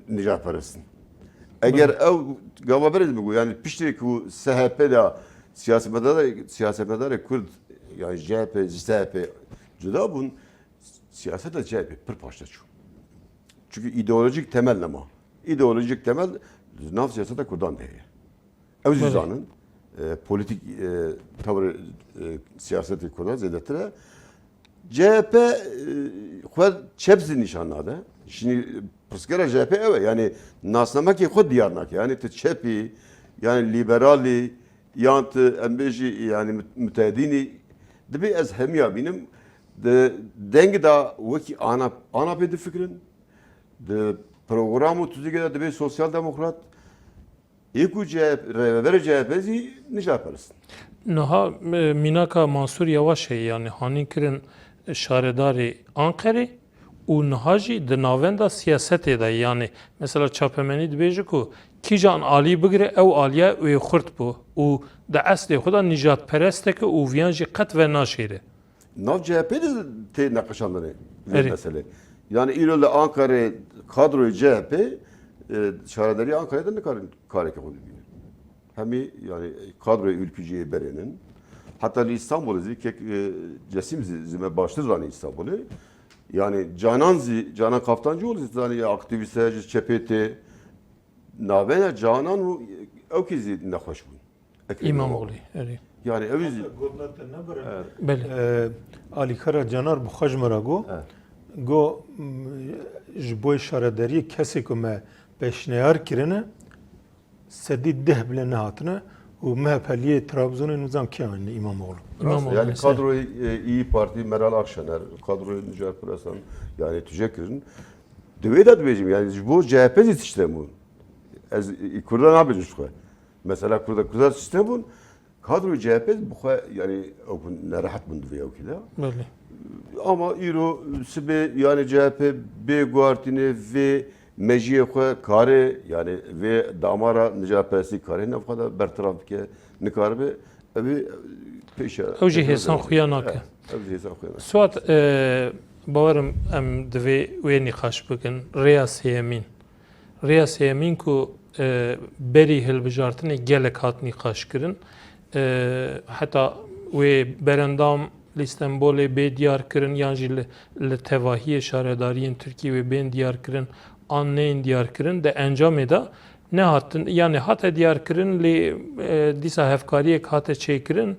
nijadperest in. Eger Belê. Ew gava berê bigo, yani piştê ku S H P de siyasetmedarê, siyasetmedarê Kurd, yani C H P, ji S H P cuda bûn, siyaseta C H P pir paşte çû. Çünkü ideolojik temel nema. Ideolojik temel di nav siyaseta Kurdan de heye. Ew zî Belê. Zanin, e, politik, e, tewr, e, siyasetê Kurdan zêdetir e. C H P, e, xwe çep zî nîşan nade. Şimdi pirsgera C H P ew e. Yani nasnamekê xwe diyar nake. Yani tu çepî, yani liberalî, yan tu em bêjî yani mut-, mutedînî. Dibê ez hemiya bînim. Di deng de wekî ana, ana pê difikirin. Di program û tuzîkê de dibê sosyal demokrat. Ê ku C H P, rêveberê C H P zî nijadperest in. Niha, e, mînaka Mansûr Yavaş heye, yani hanî kirin şaredarê Anqerê û niha jî di navenda siyasetê de, yani mesela çapemenî dibêje ku kîjan alî bigire, ew aliye wê xurt bû û di eslê xwe de nijadperesteke û viyan jî qet venaşêre. Nav C H P de tê neqişandinê vê Erê. Meselê. Yani îro li Ankarê kadroyê C H P, e, şaredarî Ankarê de nikarin kareke xwe bibînin. Hemî yani kadroyê ülküciyê berênin. Hatta li İstanbul'ê zî kek, e, Cesim zî, zî me baştir zanî İstanbul'ê. Yani Canan zî, Canan Kaftancıoğlu zî zanî aktivîst e, ji çepê tê. Navena Canan û ew kî zî nexweş bûn. Ekrem İmamoğlu. İmamoğlu, erê. Yani ew zî Gotina te nebire. Evet. Belê. Ee, Alîkara Canar bi xwe ji me re got. Evet. Got, m, ji bo şaredariyê kesê ku me pêşniyar kirine, sedî deh bile nehatine û M H P'liyê Trabzonê nizam kê anîne, İmamoğlu. İmamoğlu Yani mesela. Kadroyê, e, İYİ Parti, Meral Akşener, kadroyê nijadperestan yani tuje kirin. Di wê de dibêjim, yani ji bo C H P zî tişt nebûn. Ez, e, Kurda nabêjim ji xwe. Mesela Kurda, Kurda tişt nebûn. Kadroyê C H P bi xwe, yani ew bûn, nerehet bûn di vê ewkê de. Belê. Ama îro sibê, yani C H P bê guhartînê vê mejiyê xwe karê, yani vê damara nijadperestî karê nav xwe de bertiraf bike, nikaribe, ev ê pêşe Ew jî hêsan xuya nake. Evet, ev jî hêsan xuya nake. Suat, e, bawerim em divê wê nîqaş bikin. Rêya sêyemîn. Rêya sêyemîn ku, e, berî hilbijartinê gelek hat nîqaş kirin. E, heta wê berendam li Stenbolê bê diyar kirin yan jî li, li tevahiyê şaredariyên Tirkî wê bên diyar kirin an neyên diyar kirin, di encamê de nehatin, yani hate diyar kirin, lê, e, dîsa hevkariyek hate çêkirin.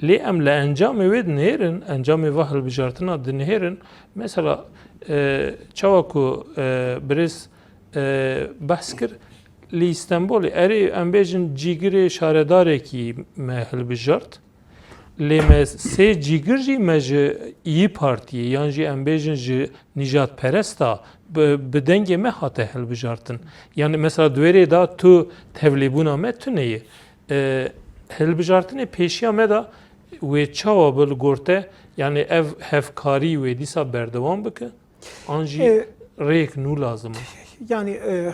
Lê em li encamê wê dinêrin, encamê va hilbijartina dinêrin. Mesela, e, çawa ku, e, birêz, e, behs kir, li Stenbolê, erê, em bêjin cîgirê şaredarekî me hilbijart. Lê me sê cîgir jî me ji İYİ Partiyê, yan jî em bêjin ji nîjadperesta bi, bi dengê me hate hilbijartin. Yani mesela di wê rê de tu tevlêbûna me tune ye. E, hilbijartinê pêşiya me de wê çawa bi li gor te, yani ev hevkarî wê dîsa berdewam bike? An jî E, rêyek nû lazim e? Yani, e,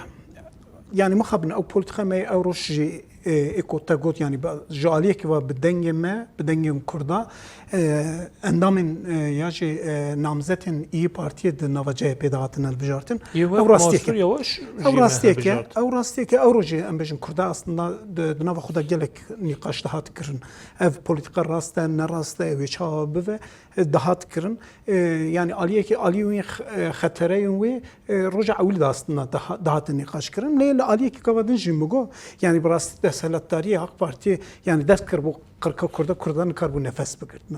yani mixabin ew polîtîka me ew roj jî e, ê ku te got, yanî bi, ji aliyekî ve bi dengê me, bi dengên Kurda, e, endamên, e, ya jî, e, namzetên İYİ Partiyê di nava C H P de hatin hilbijartin. Yê wek Ew rastiyek e. Mansur Yavaş Ew jî me rastiyek e. hilbijart. Ew rastiyek e. Ewro jî em bêjin Kurda aslında di, di nava xwe de gelek nîqaş dihat kirin. Ev polîtika rast e, ne rast e, ew ê çawa bibe, e, dihat kirin. E, yanî aliyekî, aliyê wî x-, e, xetereyên wê, e, roja ewil de aslında daha, dihatin nîqaş kirin. Lê li aliyekî gava din jî min got, yanî bi rastî desthilatdariyê AK Partiyê, yanî dest kir bo qirka Kurda, Kurda nikarbû nefes bigirtine.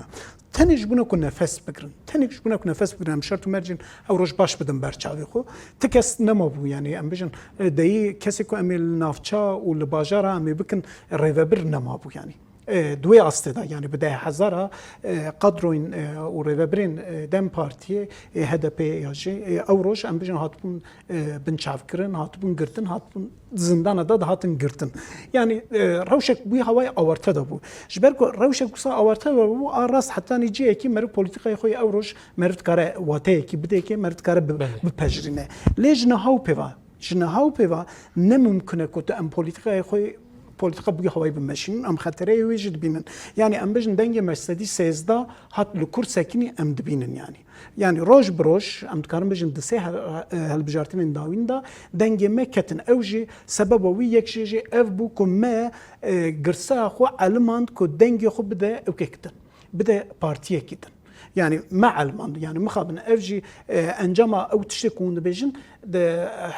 Tenê ji bona ku nefes bigirin, tenê ji bona ku nefes bigirin, em şert û mercên ew roj baş bidin ber çavê xwe. Ti kes nemabû, yanî em bijin, e, deyî kesê ku em ê li navça û li bajara em ê bikin rêvebir nemabû, yanî. E, di wê astê de, yanî bi deh hezara, e, kadroyên, e, û rêvebirên, e, DEM Partiyê, e, H D P ya jî, e, ew roj em bijin hatibûn, e, binçavkirin, hatibûn girtin, hatibûn zindana de dihatin girtin. Yanî, e, rewşek bûyî hawayê awarte de bû. Ji ber ku rewşek wisa awarte de bû, a rast hetanî cihekî meriv polîtîkayê xwe yê ew roj meriv dikare wateyekî bidêke, meriv dikare bi-, Belê. bipejirîne. Lê ji niha û pêva, ji niha û pêva ne mimkun e ku tu em polîtîkayê xwe, polîtîka bûyî hawayî bimeşînin, em xetereyê wê jî dibînin. Yanî em bijin dengê me sedî sêzdeh hat li Kurd sekinî, em dibînin yanî. Yanî roj bi roj, em dikarin bijin di sê hel-, e, hilbijartinên dawîn de dengê me ketin. Ew jî sebeba wî yek jê jî ev bû ku me, e, girseya xwe elimand ku dengê xwe bide ewkek din. Bide partiyekî din. Yanî me elimand, yanî mixabin ev jî, e, encama ew tiştê ku hûn dibêjin, di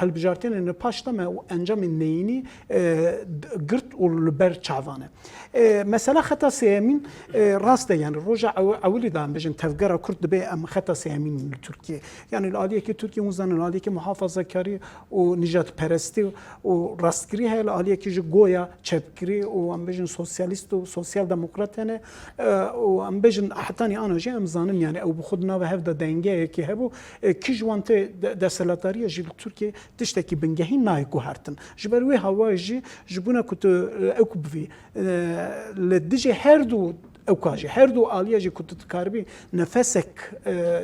hilbijartinên li paş de me encamên neyînî, e, d-, girt û li ber çavan e. E, mesela xeta sêyemîn, e, rast e, yanî roja ew-, ewilî de em bêjin tevgera Kurd dibe em xeta sêyemîn li Tirkiyê. Yanî li aliyekî Tirkiyê hûn zanin, li aliyekî muhafazakarî û nîjadperestî û rastgirî heye, li aliyekî jî goya çepgirî û em bêjin sosyalîst û sosyal demokrat hene. E, û em bêjin hetanî ana jî em zanin, yanî ew bi xwe di nava hev de dengeyekê hebû. E, kî ji wan tê de-, desthilatdariyê jî li Tirkiyê tiştekî bingehîn nayê guhertin. Ji ber wê hawayê jî ji bona ku tu, e, ew ku bivî, e, li dijî her du ewka jî, her du aliya jî ku tu dikaribî nefesek, e, e,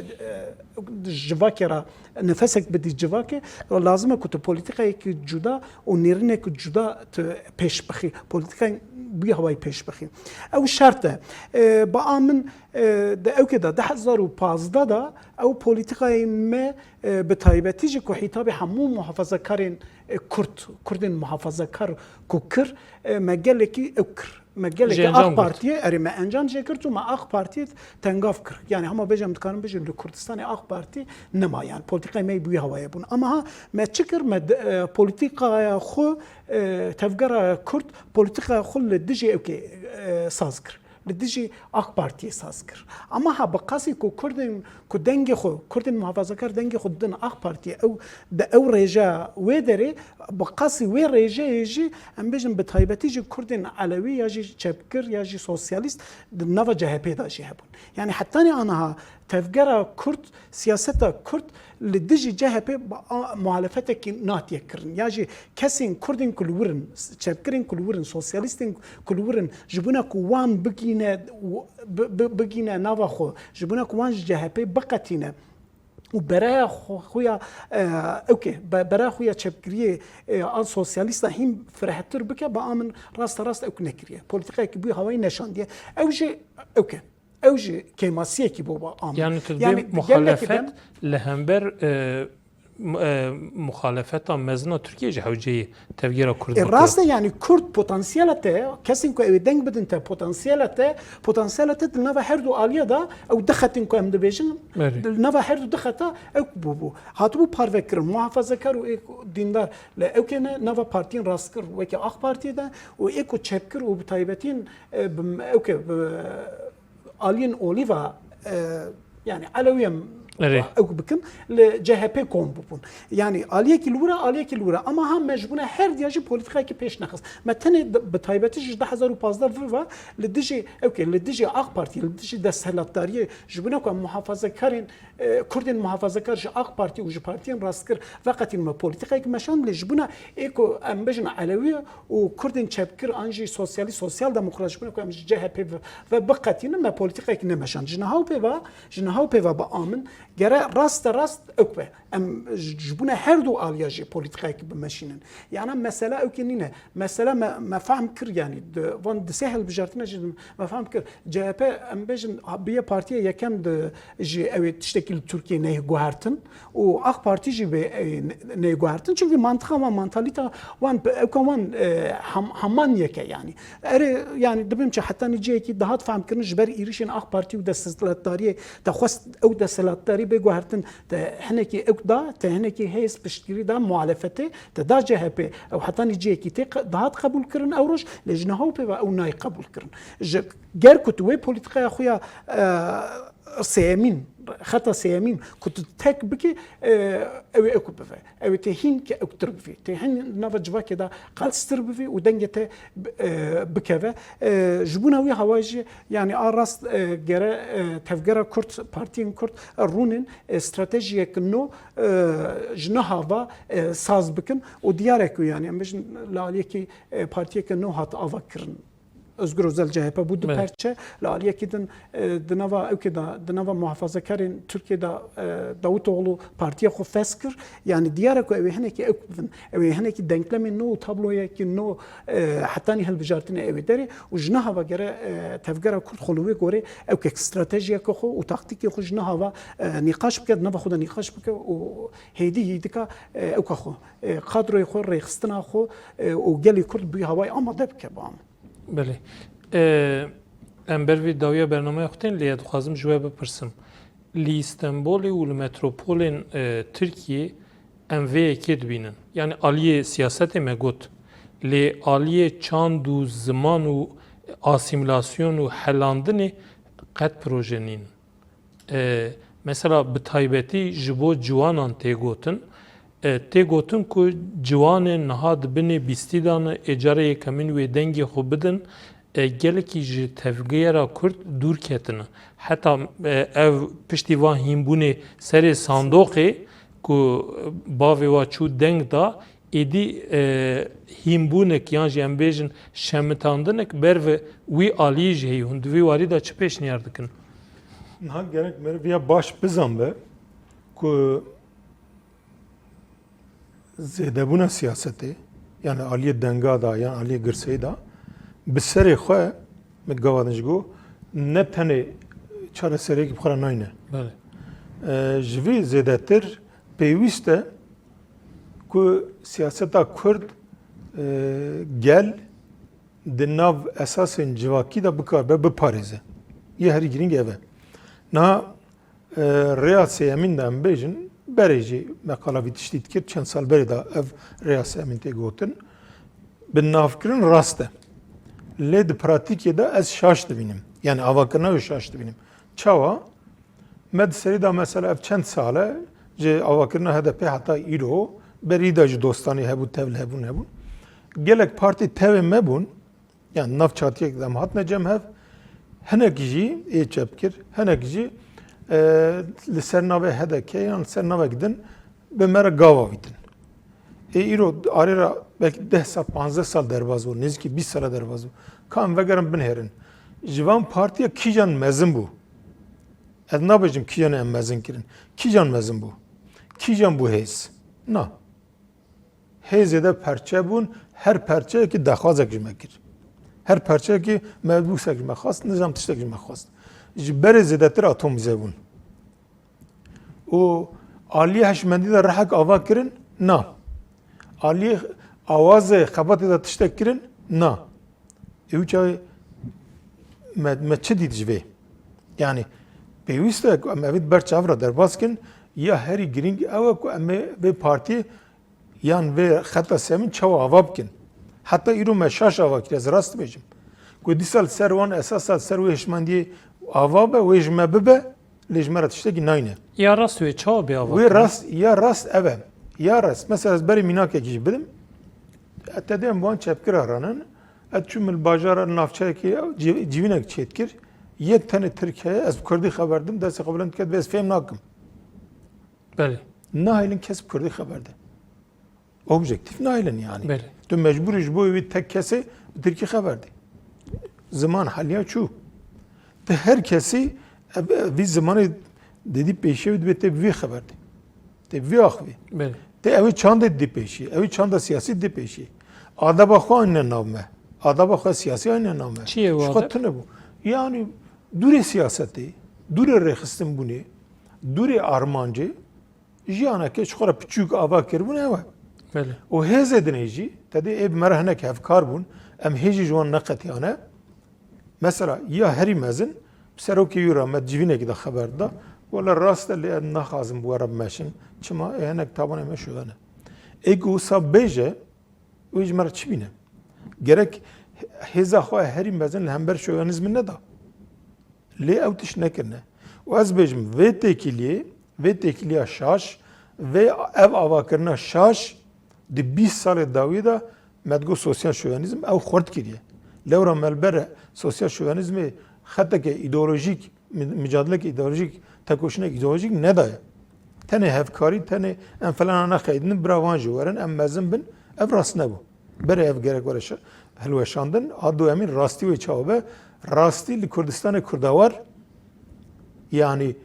civakê re, nefesek bidî civakê, lazim e ku tu polîtîkayekî cuda û nêrînekî cuda tu pêş bixî. Polîtîkayên bûyî hawayî pêş bixî. Ew şert e. E, ba a min, e, di ewkê de, du hezar û pazdeh de ew polîtîkayên me, e, bi taybetî jî ku hîtabî hemû muhafazakarên, e, Kurd, Kurdên muhafazakar ku kir, e, me gelekî ew kir. Me Jê gelekî encam AK girt. Partiyê, erê me encam jê girt û me AK Partiyê tengav kir. Yanî hema bêjim, dikarim bêjim, li Kurdistanê AK Partî nema, yanî polîtîkayê me bûyî hawayê bûn. Ama ha me çi kir? Me de, e, polîtîkaya xwe, e, tevgera Kurd, polîtîkaya xwe li dijî ewkê, e, saz kir. Li dijî AK Partiyê saz kir. Ama ha bi qasî ku Kurdên, ku dengê xwe, Kurdên muhafazakar dengê xwe didin AK Partiyê, ew, di ew rêja wê derê, bi qasî wê rêjeyê jî, em bêjin bi taybetî jî Kurdên Elewî ya jî çepgir ya jî sosyalîst di nava C H P de jî hebûn. Yanî hetanî aniha tevgera Kurd, siyaseta Kurd li dijî C H P ba-, a-, muhalefetekî natiye kirin. Ya jî kesên Kurdên ku li wir in, çepgirên ku li wir in, sosyalîstên ku li wir in, ji bona ku wan bigîne, bi-, bi-, bigîne nava xwe, ji bona ku wan ji C H P biqetîne û bereya xwe, xwe ya, e, ewkê, be-, bereya xwe ya çepgiriyê, e, an sosyalîsta hîn firehtir bike, ba a min rasta rast ewk nekiriye. Polîtîkayekî bûyî hawayî neşandiye. Ew jî ewke. Ew jî kêmasiyekî bû ba a min. Yani tu dibê Yanî gelekî muhalefet dem li hember, e, m-, e, muhalefeta mezin a Tirkiyê ji hewceyê tevgera Kurd E, bike. rast e, yanî Kurd potansiyela te, kesên ku ew ê deng bidin te, potansiyela te, potansiyela te di nava her du aliya de, ew du xetên ku em dibêjin, Erê. di nava her du du xeta ew bûbû. Hatibû parve kirin, muhafazekar û ê ku dîndar li ewkê ne, nava partiyên rastgir weke AK Partiyê de û ê ku çepgir û bi taybetîn, e, bi, ewke, bi, aliyên olî ve, e, yani Elewî em Erê. ew bikin, li C H P kom bûbûn. Yani aliyekî li wir e, aliyekî li wir e. Ama ha me ji bona her diya jî polîtîkayekî pêş nexist. Me tenê di, bi taybetî ji du hezar û pazdeh vir ve li dijî, ewkê, li dijî AK Partî, li dijî desthilatdariyê, ji bona ku em muhafazekarên, e, Kurdên muhafazekar ji AK Partî û ji partiyên rastgir veqetîn me polîtîkayekî meşand, lê ji bona ê ku em bêjin Elewî û Kurdên çepgir an jî sosyalîst, sosyal demokrat ji bona ku em ji C H P ve, ve biqetînin, me polîtîkayekî nemeşand. Ji niha û pê ve, ji niha û pê ve bi a min gere raste rast ewk be. em ji, ji bona her du aliya jî polîtîkayekî bimeşînin. Yana mesela ew kê nîne. Mesela me, me fehm kir, yanî di van di sê hilbijartine jî me fehm kir. C H P, em bêjin, ha, bûye partiya yekem di jî ew ê tiştekî li Tirkiyê neyê guhertin û AK Partî jî bê, e, ne-, neyê guhertin. Çimkî mantiqa wan, mantalîta wan, ewka wan, e, hem-, heman yek e yanî. Erê, yanî dibêm çi, hetanî cihekî dihat fehmkirin ji ber êrişên AK Partî û desthilatdariyê, te xwest ew desthilatdarî bê guhertin, te hinekî ewk da, te hinekî hêz piştgirî da muhalefetê, te da C H P, ew hetanî cihekî tê qe-, dihat qebûlkirin ew roj, lê ji niha û pê ve ew nayê qebûlkirin. Ji ger ku tu wê polîtîkaya xwe ya, e, sêyemîn, xeta sêyemîn ku tu tek bikî, e, ew ê ew bive. Ew ê tê hîn ke ewktir bivî. Tê hîn nava civakê de qelstir bivî û dengê te bi-, e, bikeve. E, ji bona wî hawayê jî, yanî a rast, e, gere, e, tevgera Kurd, partiyên Kurd, e, rûnin, e, stratejiyek nû, e, ji niha ve, e, saz bikin û diyar e ku, yanî em bêjin li aliyekî, e, partiyeke nû hat ava kirin. Özgür Özel C H P bû du Evet. perçe, li aliyekî din, e, di nava ewkê de, di nava muhafazakarên Tirkiyê de, e, Davutoğlu partiya xwe fes kir. Yanî diyar e ku ew ê hinekî ewk bibin. Ew ê hinekî denklemên nû û tabloyekî nû, e, hetanî hilbijartinê ew ê derê û ji niha ve gere, e, tevgera Kurd xwe li wê gorê ewkek stratejiyeke xwe û taktîkê xwe ji niha ve, e, nîqaş bike, di nava xwe de nîqaş bike û hêdî hêdîka, e, ewka xwe, e, kadroyê xwe, rêxistina xwe, e, û gelê Kurd bi wî hawayê amade bike, bam. Belê. E, em ber vî dawiya bernameya xwe tên, lê ez dixwazim ji we bipirsim. Li Stenbolê û li metropolên, e, Tirkiyê em vê yekê dibînin. Yanî aliyê siyasetê me got. Lê aliyê çand û ziman û asîmîlasyon û helandinê qet proje nîn. E, mesela bi taybetî ji bo ciwanan tê gotin. E, tê gotin ku ciwanên niha di binê bîstî de ne, ê cara yekemîn wê dengê xwe bidin, e, gelekî ji tevgera Kurd dûr ketine. Heta, e, ev piştî van hînbûnê serê sandoqê ku bavê wa çû deng da, êdî, e, hînbûnek yan jî em bêjin şemitandinek ber ve wî aliyî jî heye. Hûn di vî warî de çi pêşniyar dikin? Niha gerek meriv ya baş bizanbe ku zêdebûna siyasetê, yani aliyê denga da, yan aliyê girseyî da, bi serê xwe, min gava din jî got, ne tenê çareseriyekî bi xwe re nayne. Belê. E, ji vî zêdetir pêwîst e ku siyaseta Kurd, e, gel di nav esasên civakî de bikaribe biparêze. Yê herî girîng ev e. Niha, e, rêya sêyemîn de em bêjin, berê jî me qala vî tiştî dikir, çend sal berê de ev rêya sêyemîn tê gotin. Binavkirin rast e. Lê di pratîkê de ez şaş dibînim. Yani avakirina wê şaş dibînim. Çawa? Me di serî de mesela ev çend sal e, ji avakirina H D P heta îro, berî de ji dostanî hebû, tevlihebûn hebûn. Gelek partî tevê me bûn, yani nav çatiyek de em hatine cem hev, hinek jî ê çepkir, hinek jî, e, li ser navê H D K yan li ser navek din bi me re gav avîtin. Ê îro arê re belkî deh sal, panzdeh sal derbas bû, nêzîkî bîst sala derbas bû. Ka em vegerin binêrin. Ji van partiya kîjan mezin bû? Ez nabêjim kîjan em mezin kirin. Kîjan mezin bû? Kîjan bû hêz? Na. Hêzê de perçe bûn, her perçeyekî daxwazek ji me kir. Her perçeyekî mebûsek ji me xwest, nizam tiştek ji me xwest. Ji berê zêdetir atomîze bûn. Û aliyê hişmendî de rehek ava kirin? Na. Aliyê awazê xebatê de tiştek kirin? Na. Ê wî çaxê me, me çi dît ji vê? Yani pêwîst e ku em evî ber çav re derbas kin, ya herî girîng ew e ku em ê vê partiyê yan vê xeta semîn çawa ava bikin. Heta îro me şaş ava kir, ez rast dibêjim. Ku dîsa li ser wan esasa, li ser wê hişmendiyê ava be, wê ji me bibe, lê ji me re tiştekî nayne. Ya rast wê çawa bê ava Wê kirin? Rast, ya rast ev e. Ya rast. Mesela ez berê mînakekî jî bidim. Te dê em wan çepkira ranin. Ez çûm li bajara navçeyekê cî-, civînek çêdikir. Yek tenê Tirk heye, ez bi Kurdî xeber dim, destê xwe bilind dike, dibê ez fêm nakim. Belê. Nahêlin kes bi Kurdî xeber de. Objektîf nahêlin yani. Belê. Tu mecbûr î ji bo wî tek kesê bi Tirkî xeber de. Ziman heliya çû. Ti her kesî ev, ev, vî zimanê dedî pêşiya wî dibê tê bi vî xeber de. Tê vî axivî. Belê. Tê ew ê çandê dî pêşî, ew ê çanda siyasî dî pêşî. Adaba xwe anîne nav me. Adaba xwe siyasî anîne nav me. Çi ye û Ji xwe adab? Tune bû. Yani dûrê siyasetê, dûrê rêxistinbûnê, dûrê armancê, jiyaneke ji xwe re piçûk ava kiribûn ew e. Belê. Û hêzê dinê jî, te dê ê bi me re hinek hevkar bûn, em hê jî ji wan neqetiyane. Mesela, ya herî mezin, bi serokê wî re me civînekî de xeber da, wele rast e, lê ez naxwazim bi we re bimeşin. Çima? Ê hinek tabanê me şoyan e. Ê ku wisa bêje, wê ji me re çi bîne? Gerek hêza xwe herî mezin li hember şoyanîzmê neda. Lê ew tişt nekirine. Û ez bêjim, vê têkiliyê, vê têkiliya şaş, vê ev avakirina şaş di bîst salê dawî de me digot sosyal şovenîzm ew xurt kiriye. Lewra me li ber sosyal şovenîzmê xeteke îdeolojîk, mi-, micadileke îdeolojîk, tekoşînek îdeolojîk nedaye. Tenê hevkarî, tenê em felana nexeyidin, bira wan jî werin, em mezin bin, ev rast nebû. Berê ev gerek were şa-, hilweşandin. A duyemîn rastî wê çawa be? Rastî li Kurdistanê Kurdawar, yanî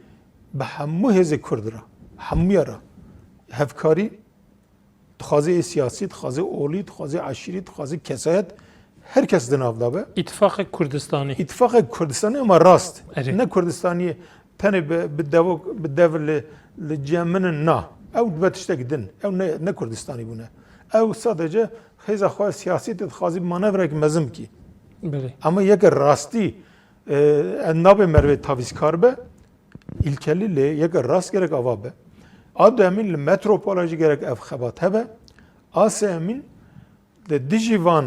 bi hemû hêzê Kurd re, hemûya re hevkarî, dixwaze ê siyasî, dixwaze olî, dixwaze eşîrî, dixwaze kesayet, her kes di nav de be. Îtifaqek Kurdistanî. Îtifaqek Kurdistanî ama rast. Erê. Ne Kurdistaniyê tenê bi, bi devok, bi dev li, li cem min in, na. Ew dibe tiştek din. Ew ne, ne Kurdistanî bûne. Ew sadece hêza xwe siyasî te dixwazî bi manevrekî mezin bikî. Belê. Ama yeke rastî, e, ez nabê merivê tavîzkar be, îlkelî lê yeke rast gerek ava be. A duyemîn li metropola jî gerek ev xebat hebe. A sêyemîn li dijî van,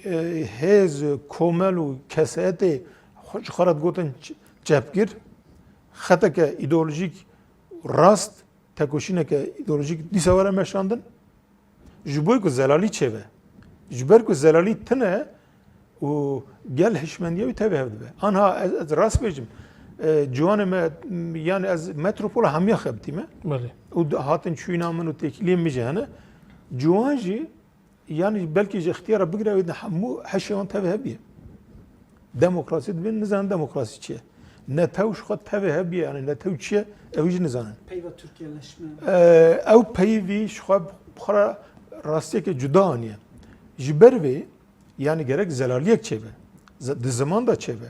e, hêz, komel û kesayetê xwe, ji xwe re digotin ç-, çepgir, xeteke îdeolojîk rast, tekoşîneke îdeolojîk dîsa were meşandin. Ji bo ku zelalî çêbe. Ji ber ku zelalî tune û gel hişmendiya wî tevî hev dibe. Anha ez, ez rast bêjim, e, ciwanê me, m-, yani ez metropola hemiya xebitîme. Belê. Û di-, hatin çûyîna min û têkiliyên min jî hene. Ciwan jî, yani belkî ji ixtiyara bigire wê din hemû heşê wan tevî hev bîye. Demokrasî dibin, nizanin demokrasî çi ye. Netew ji xwe tevê hev bîye, yani netew çi ye, ew jî nizanin. Peyva Türkiye'leşme. Ee, ew peyvî ji xwe bi xwe re rastiyeke cuda aniye. Ji ber vê, yani gerek zelaliyek çêbe. Ze-, di ziman de çêbe.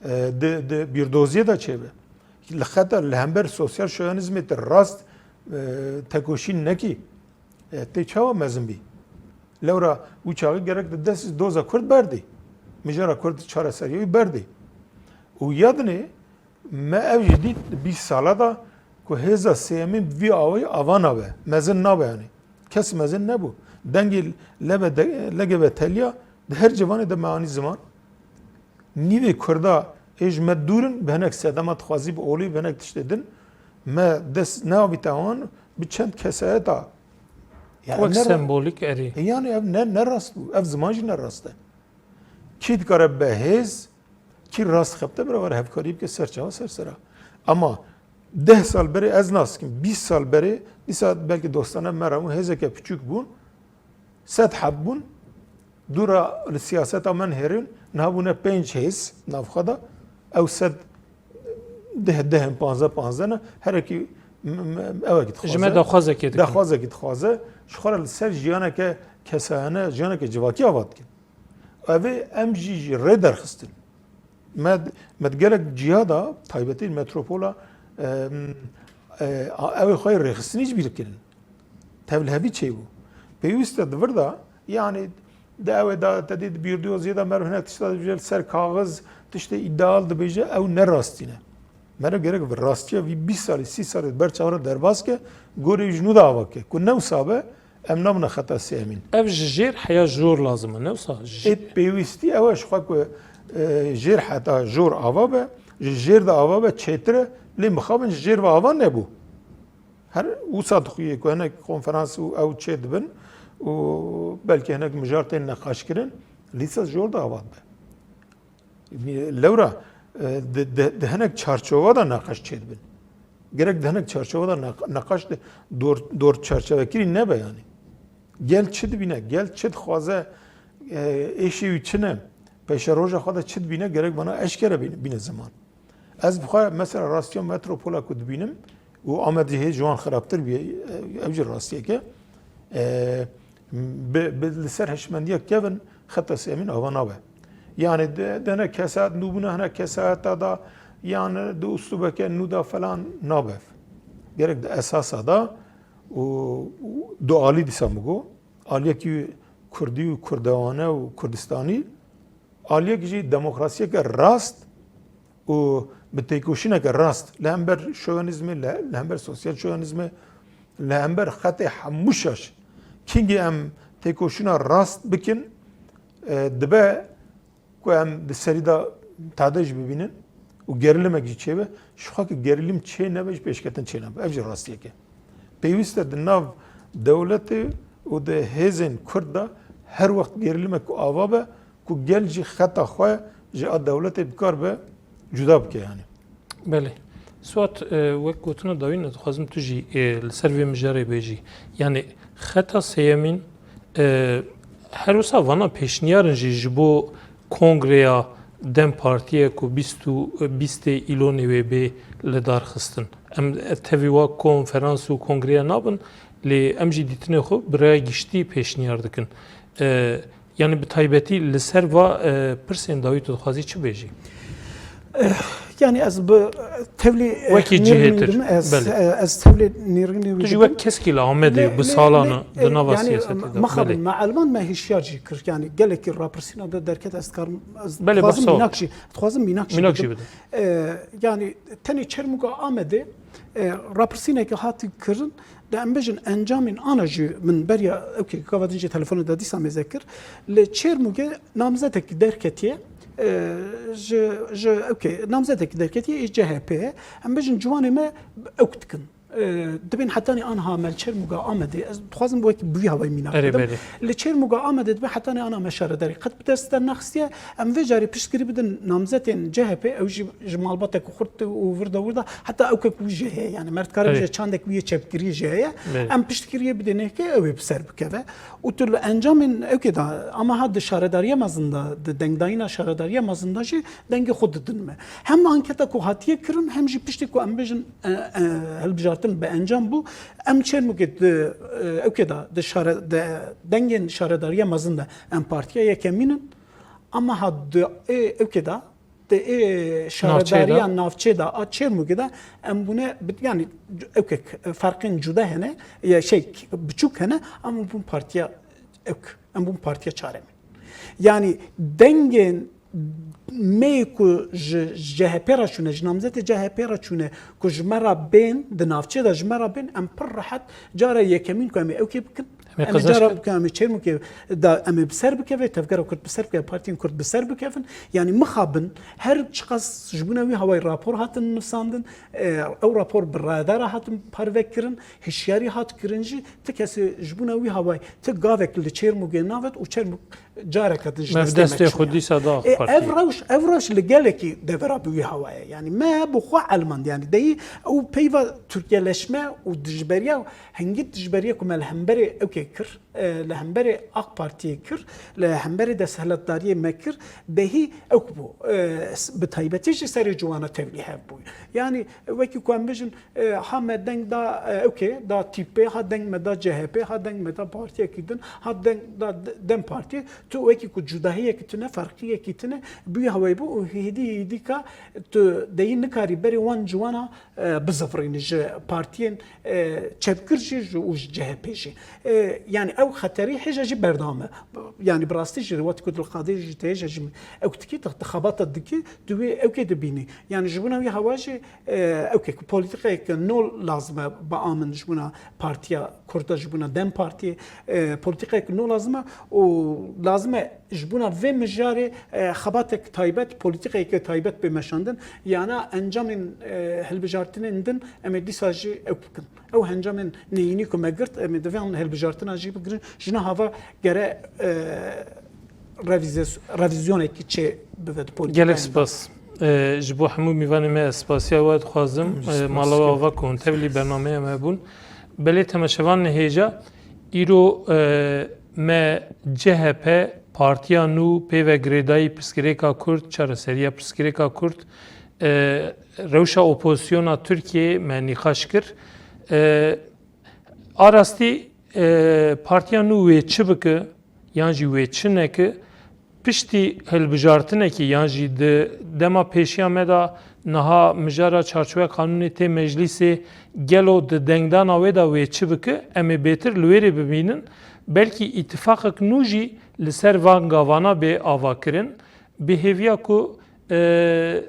Ee, di, di bîrdoziyê de çêbe. Li xeter, li hember sosyal şoyanîzmê te rast, e, tekoşîn nekî. E, tê çawa mezin bî? Lewra wî çaxî gerek di dest doza Kurd berdî. Mijara Kurd çareseriyê wî berdî. Û ya dinê me ev jî dît di bîst sala de ku hêza sêyemîn bi vî awayî ava nabe. Mezin nabe yanî. Kes mezin nebû. Dengê lebe de, L G B T'liya di her ciwanê de me anî ziman. Nîvê Kurda ê ji me dûr in, bi hinek sedema dixwazî bi olî, bi hinek tiştê din, me dest neavîte wan bi çend kesayeta. Yani Wek ne ra-, sembolîk erê. E, yani ev ne, ne rast bû, ev ziman jî ne rast e. Kî dikare be hêz, kî rast xebite, bira were hevkarî bike ser çava ser sera. Ama deh sal berê ez nas dikim, bîst sal berê, dîsa belkî dostane me re bûn, hêzeke piçûk bûn, sed heb bûn, dûra li siyaseta me nihêrin, niha bûne pênc hêz navxwe de, ew sed deh, deh in, panzdeh, panzdeh ne, herekî m-, m-, ewekî dixwaze. Ji me daxwazekê dikin. Daxwazekî dixwaze, ji xwe re li ser jiyaneke kesayane, jiyaneke civakî ava dikin. Ev ê em jî ji rê derxistin. Me, me di gelek ciya de, taybetî li metropola, e, e, ew ê xwe yê rêxistinî ji bîr kirin. Tevlihevî çêbû. Pêwîst e di vir de, yanî di ew ê de te dî di bîrdoziyê de meriv hinek tişta dibêje li ser kaxiz, tiştê îdeal dibêje, ew ne rastî ne. Meriv gerek bi rastiya vî bîst salî, sî salî di ber çawa re derbas ke, gorê wî ji nû de ava ke. Ku ne wisa be, em nabine xeta sêyemîn. Ev ji jêr heya jor lazim e, ne wisa ji Ê pêwîstî ew e ji xwe ku, e, jêr heta jor ava be, ji jêr de ava be çêtir e, lê mixabin ji jêr ve ava nebû. Her wisa dixuye ku hinek konferans û ew çê dibin û belkî hinek mijar tên neqaşkirin, lîsa jor de ava dibe. Lewra, e, di, di, di hinek çarçova de neqaş çêdibin. Gerek di hinek çarçova de neq-, neqaş de dor, dor çarçovekirî nebe yanî. Gel çi dibîne, gel çi dixwaze, e, êşê wî çi ne, pêşeroja xwe de çi dibîne, gerek vana eşkere bîne, bîne ziman. Ez bi xwe mesela rastiya metropola ku dibînim, Û Amed jî hê ji wan xirabtir bûye, ev jî rastiyek e. E, bi, bi, li ser hişmendiya kevin xeta sêyemîn ava nabe. Yani de, de ne kesayet nû bûne, hene kesayeta da, yani di uslubeke nû da falan nabe. Gerek di esasa da û, û du alî dîsa min got. Aliyekî kurdî û kurdewane û kurdistanî, aliyek jî demokrasiyeke rast û bi têkoşîneke rast li hember şovenîzmê, li, li hember sosyal şovenîzmê, li hember xetê hemû şaş. Kingî em têkoşîna rast bikin, e, dibe ku em di serî de tadej bibînin û gerilimek jî çêbe, ji xwe ki gerilim çê nebe, ji pêşketin çê nebe. Ev jî rastiyek e. Pêwîst e di nav dewletê û di hêzên Kurd de her wext gerilimek ku ava be, ku gel jî xeta xwe ji a dewletê bikar be cuda bike yani. Belê. Suat, e, wek gotina dawîn, ez dixwazim tu jî, e, li ser vê mijarê bêjî. Yani xeta sêyemîn, e, her wisa vana pêşniyar in jî ji bo kongreya DEM Partiyê ku bîst û, bîstê îlonê wê bê lidarxistin. Em tevî wa konferans û kongreya nabin, lê em jî dîtinê xwe bi rêya giştî pêşniyar dikin. E, Yani bi taybetî li ser va, e, pirsên dawî tu dixwazî çi bêjî? Eh, yani ez bi tevlî, eh, Wekî nêrgînî cihêtir, dim, ez, belê. Eh, ez tevlî nêrgînî Tu wî jî didim. Wek keskî li Amedê Lê, bi lê, salan lê, di eh, nava yani, siyasetê de. Mexabin, Belê. Me elman me hişyar jî kir. Yani gelekî rapirsîna de derket ez dikarim, ez Belê, dixwazim bexsava. Mînak jî, dixwazim mînak jî Mînak bidim. jî bidim. Eh, yani tenê Çermûga Amedê, eh, rapirsîneke hatî kirin, De em bêjin encamên ana jî min beriya, okey, gava din jî telefonê de dîsa mêze kir. Li Çêrmûgê namzetekî derketiye, e, ji, ji, okey, namzetekî derketiye ê C H P ye. Em bêjin ciwanê me ewk dikin. E, dibên hetanî anha me li Çêrmûga Amedê. Ez dixwazim wekî bi wî hawayî mînak Erê, bidim. Belê. Li Çêrmûga Amedê dibê hetanî ana me şaredarî qet bi dest de nexistiye. Em vê carê piştgirî bidin namzetên C H P, ew jî ji malbatek xurt û vir de wir de, heta ewkek wî jî heye. Yani me dikare Erê. bêje çandek wî yê çepgiriyê jî heye. Belê. Em piştgiriyê bidê nêke ew ê bi ser bikeve. Û tu li encamên ewkê de, ama ha di şaredariya mezin de, di dengdayîna şaredariya mezin de jî dengê xwe didin me. Hem anketa ku hatiye kirin, hem jî piştî ku em bêjin, e, e, hilbijartin bi encam bû, em Çêrmûgê di, e, ewkê de, di şare-, di dengên şaredariya mezin de em partiya yekemîn in. Ama ha di ê ewkê de, di ê şaredariya navçê de a Çêrmûgê de em bûne, bi-, yani ewkek ferqên cuda hene, ya şey, biçûk hene, ama bûn partiya ewk, em bûn partiya çaremîn. Yani dengên me ku ji C H P re çûne, ji namzetê C H P re çûne, ku ji me re bên, di navçê de ji me re bên, em pir rehet cara yekemîn ku em ê ewkê bikin. Em ê Em ê qezenç cara bikin. bikin, em ê Çêrmûgê da, em ê bi ser bikeve, tevgera Kurd bi ser bikeve, partiyên Kurd bi ser bikevin. Yani mixabin, her çiqas ji bona wî hawayî rapor hatin nivsandin, e, ew rapor bi radara hatin parve kirin, hişyarî hat kirin jî, ti kesê ji bona wî hawayî, ti gavek li Çêrmûgê navet û Çêrmûg careke din ji Me bi destê destê me me çûye. dîsa da Ê, Ev rewş, ev rewş li gelekî devera bi wî hawayê. Yani me bi xwe elmand. Yani deyî ew peyva Tirkiyeleşme û dijberiya, hingî dijberiya ku me li hemberê ewkê kir, e, li hemberê AK Partiyê kir, li hemberê desthilatdariyê me kir, dehî ewk bû. E, s-, bi taybetî jî serê ciwana tevlî hev bû. Yani wekî ku em bijin, E, ha me deng da, e, okey, da T P, ha deng me da C H P, ha deng me da partiyekî din, ha deng da D-, DEM Partiyê. Tu wekî ku cudahiyekî tune, ferqiyekî tune, bi wî hawayî bû û hêdî hêdî ka tu deyî nikarî berê wan ciwana, e, bizivirînî ji partiyên, e, çepgir jî ji, û ji C H P jî. E, yani ew xeterî hêja jî berdewam e. Yani bi rastî jî wextê ku Dilqadir jî tê hêja jî ew dikî, di, di xebata dikî, tu wê ewkê dibînî. Yani ji bona wî hawa jî E, ewkê ku polîtîkayeke nû lazim e biamin ji bona Partiya Kurd de, ji bona DEM Partiyê, e, polîtîkayeke nû lazim e û lazim e ji bona vê mijarê, e, xebatek taybet, polîtîkayeke taybet bê meşandin. Yana encamên, e, hilbijartinên din em ê dîsa jî ew bikin. Ew encamên neyînî ku me girt, em ê di van hilbijartina jî bigirin. Ji niha ve gere, e, revîze-, revîzyonekî çê bibe di polîtîkayê de. Gelek spas. E, ji bo hemû mîvanê me ez spasiya we dixwazim. Em jî E, spas mala we dikin. Ava ku hûn tevlî bernameya me bûn. Belê temeşevanê hêja, îro, e, me C H P, partiya nû, pê ve girêdayî pirsgirêka Kurd, çareseriya pirsgirêka Kurd, E, rewşa opozisyona Tirkiyeyê me nîqaş kir. E, a rastî, e, partiya nû wê çi bike yan jî wê çi neke, piştî hilbijartinekê yan jî di dema pêşiya me de niha mijara çarçoya qanûnê tê meclîsê, gelo di dengdana wê de wê çi bike, em ê bêtir li wê rê bibînin. Belkî îtifaqek nû jî li ser van gavana bê avakirin. Bi hêviya ku, e,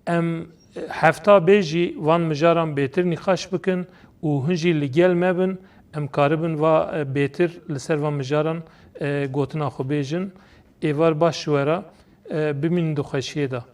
em hefta bê jî van mijaran bêtir nîqaş bikin û hin jî li gel me bin, em karibin va, e, bêtir li ser van mijaran, e, gotina xwe bêjin. Êvar baş ji we re, e, bimînin di xweşiyê de.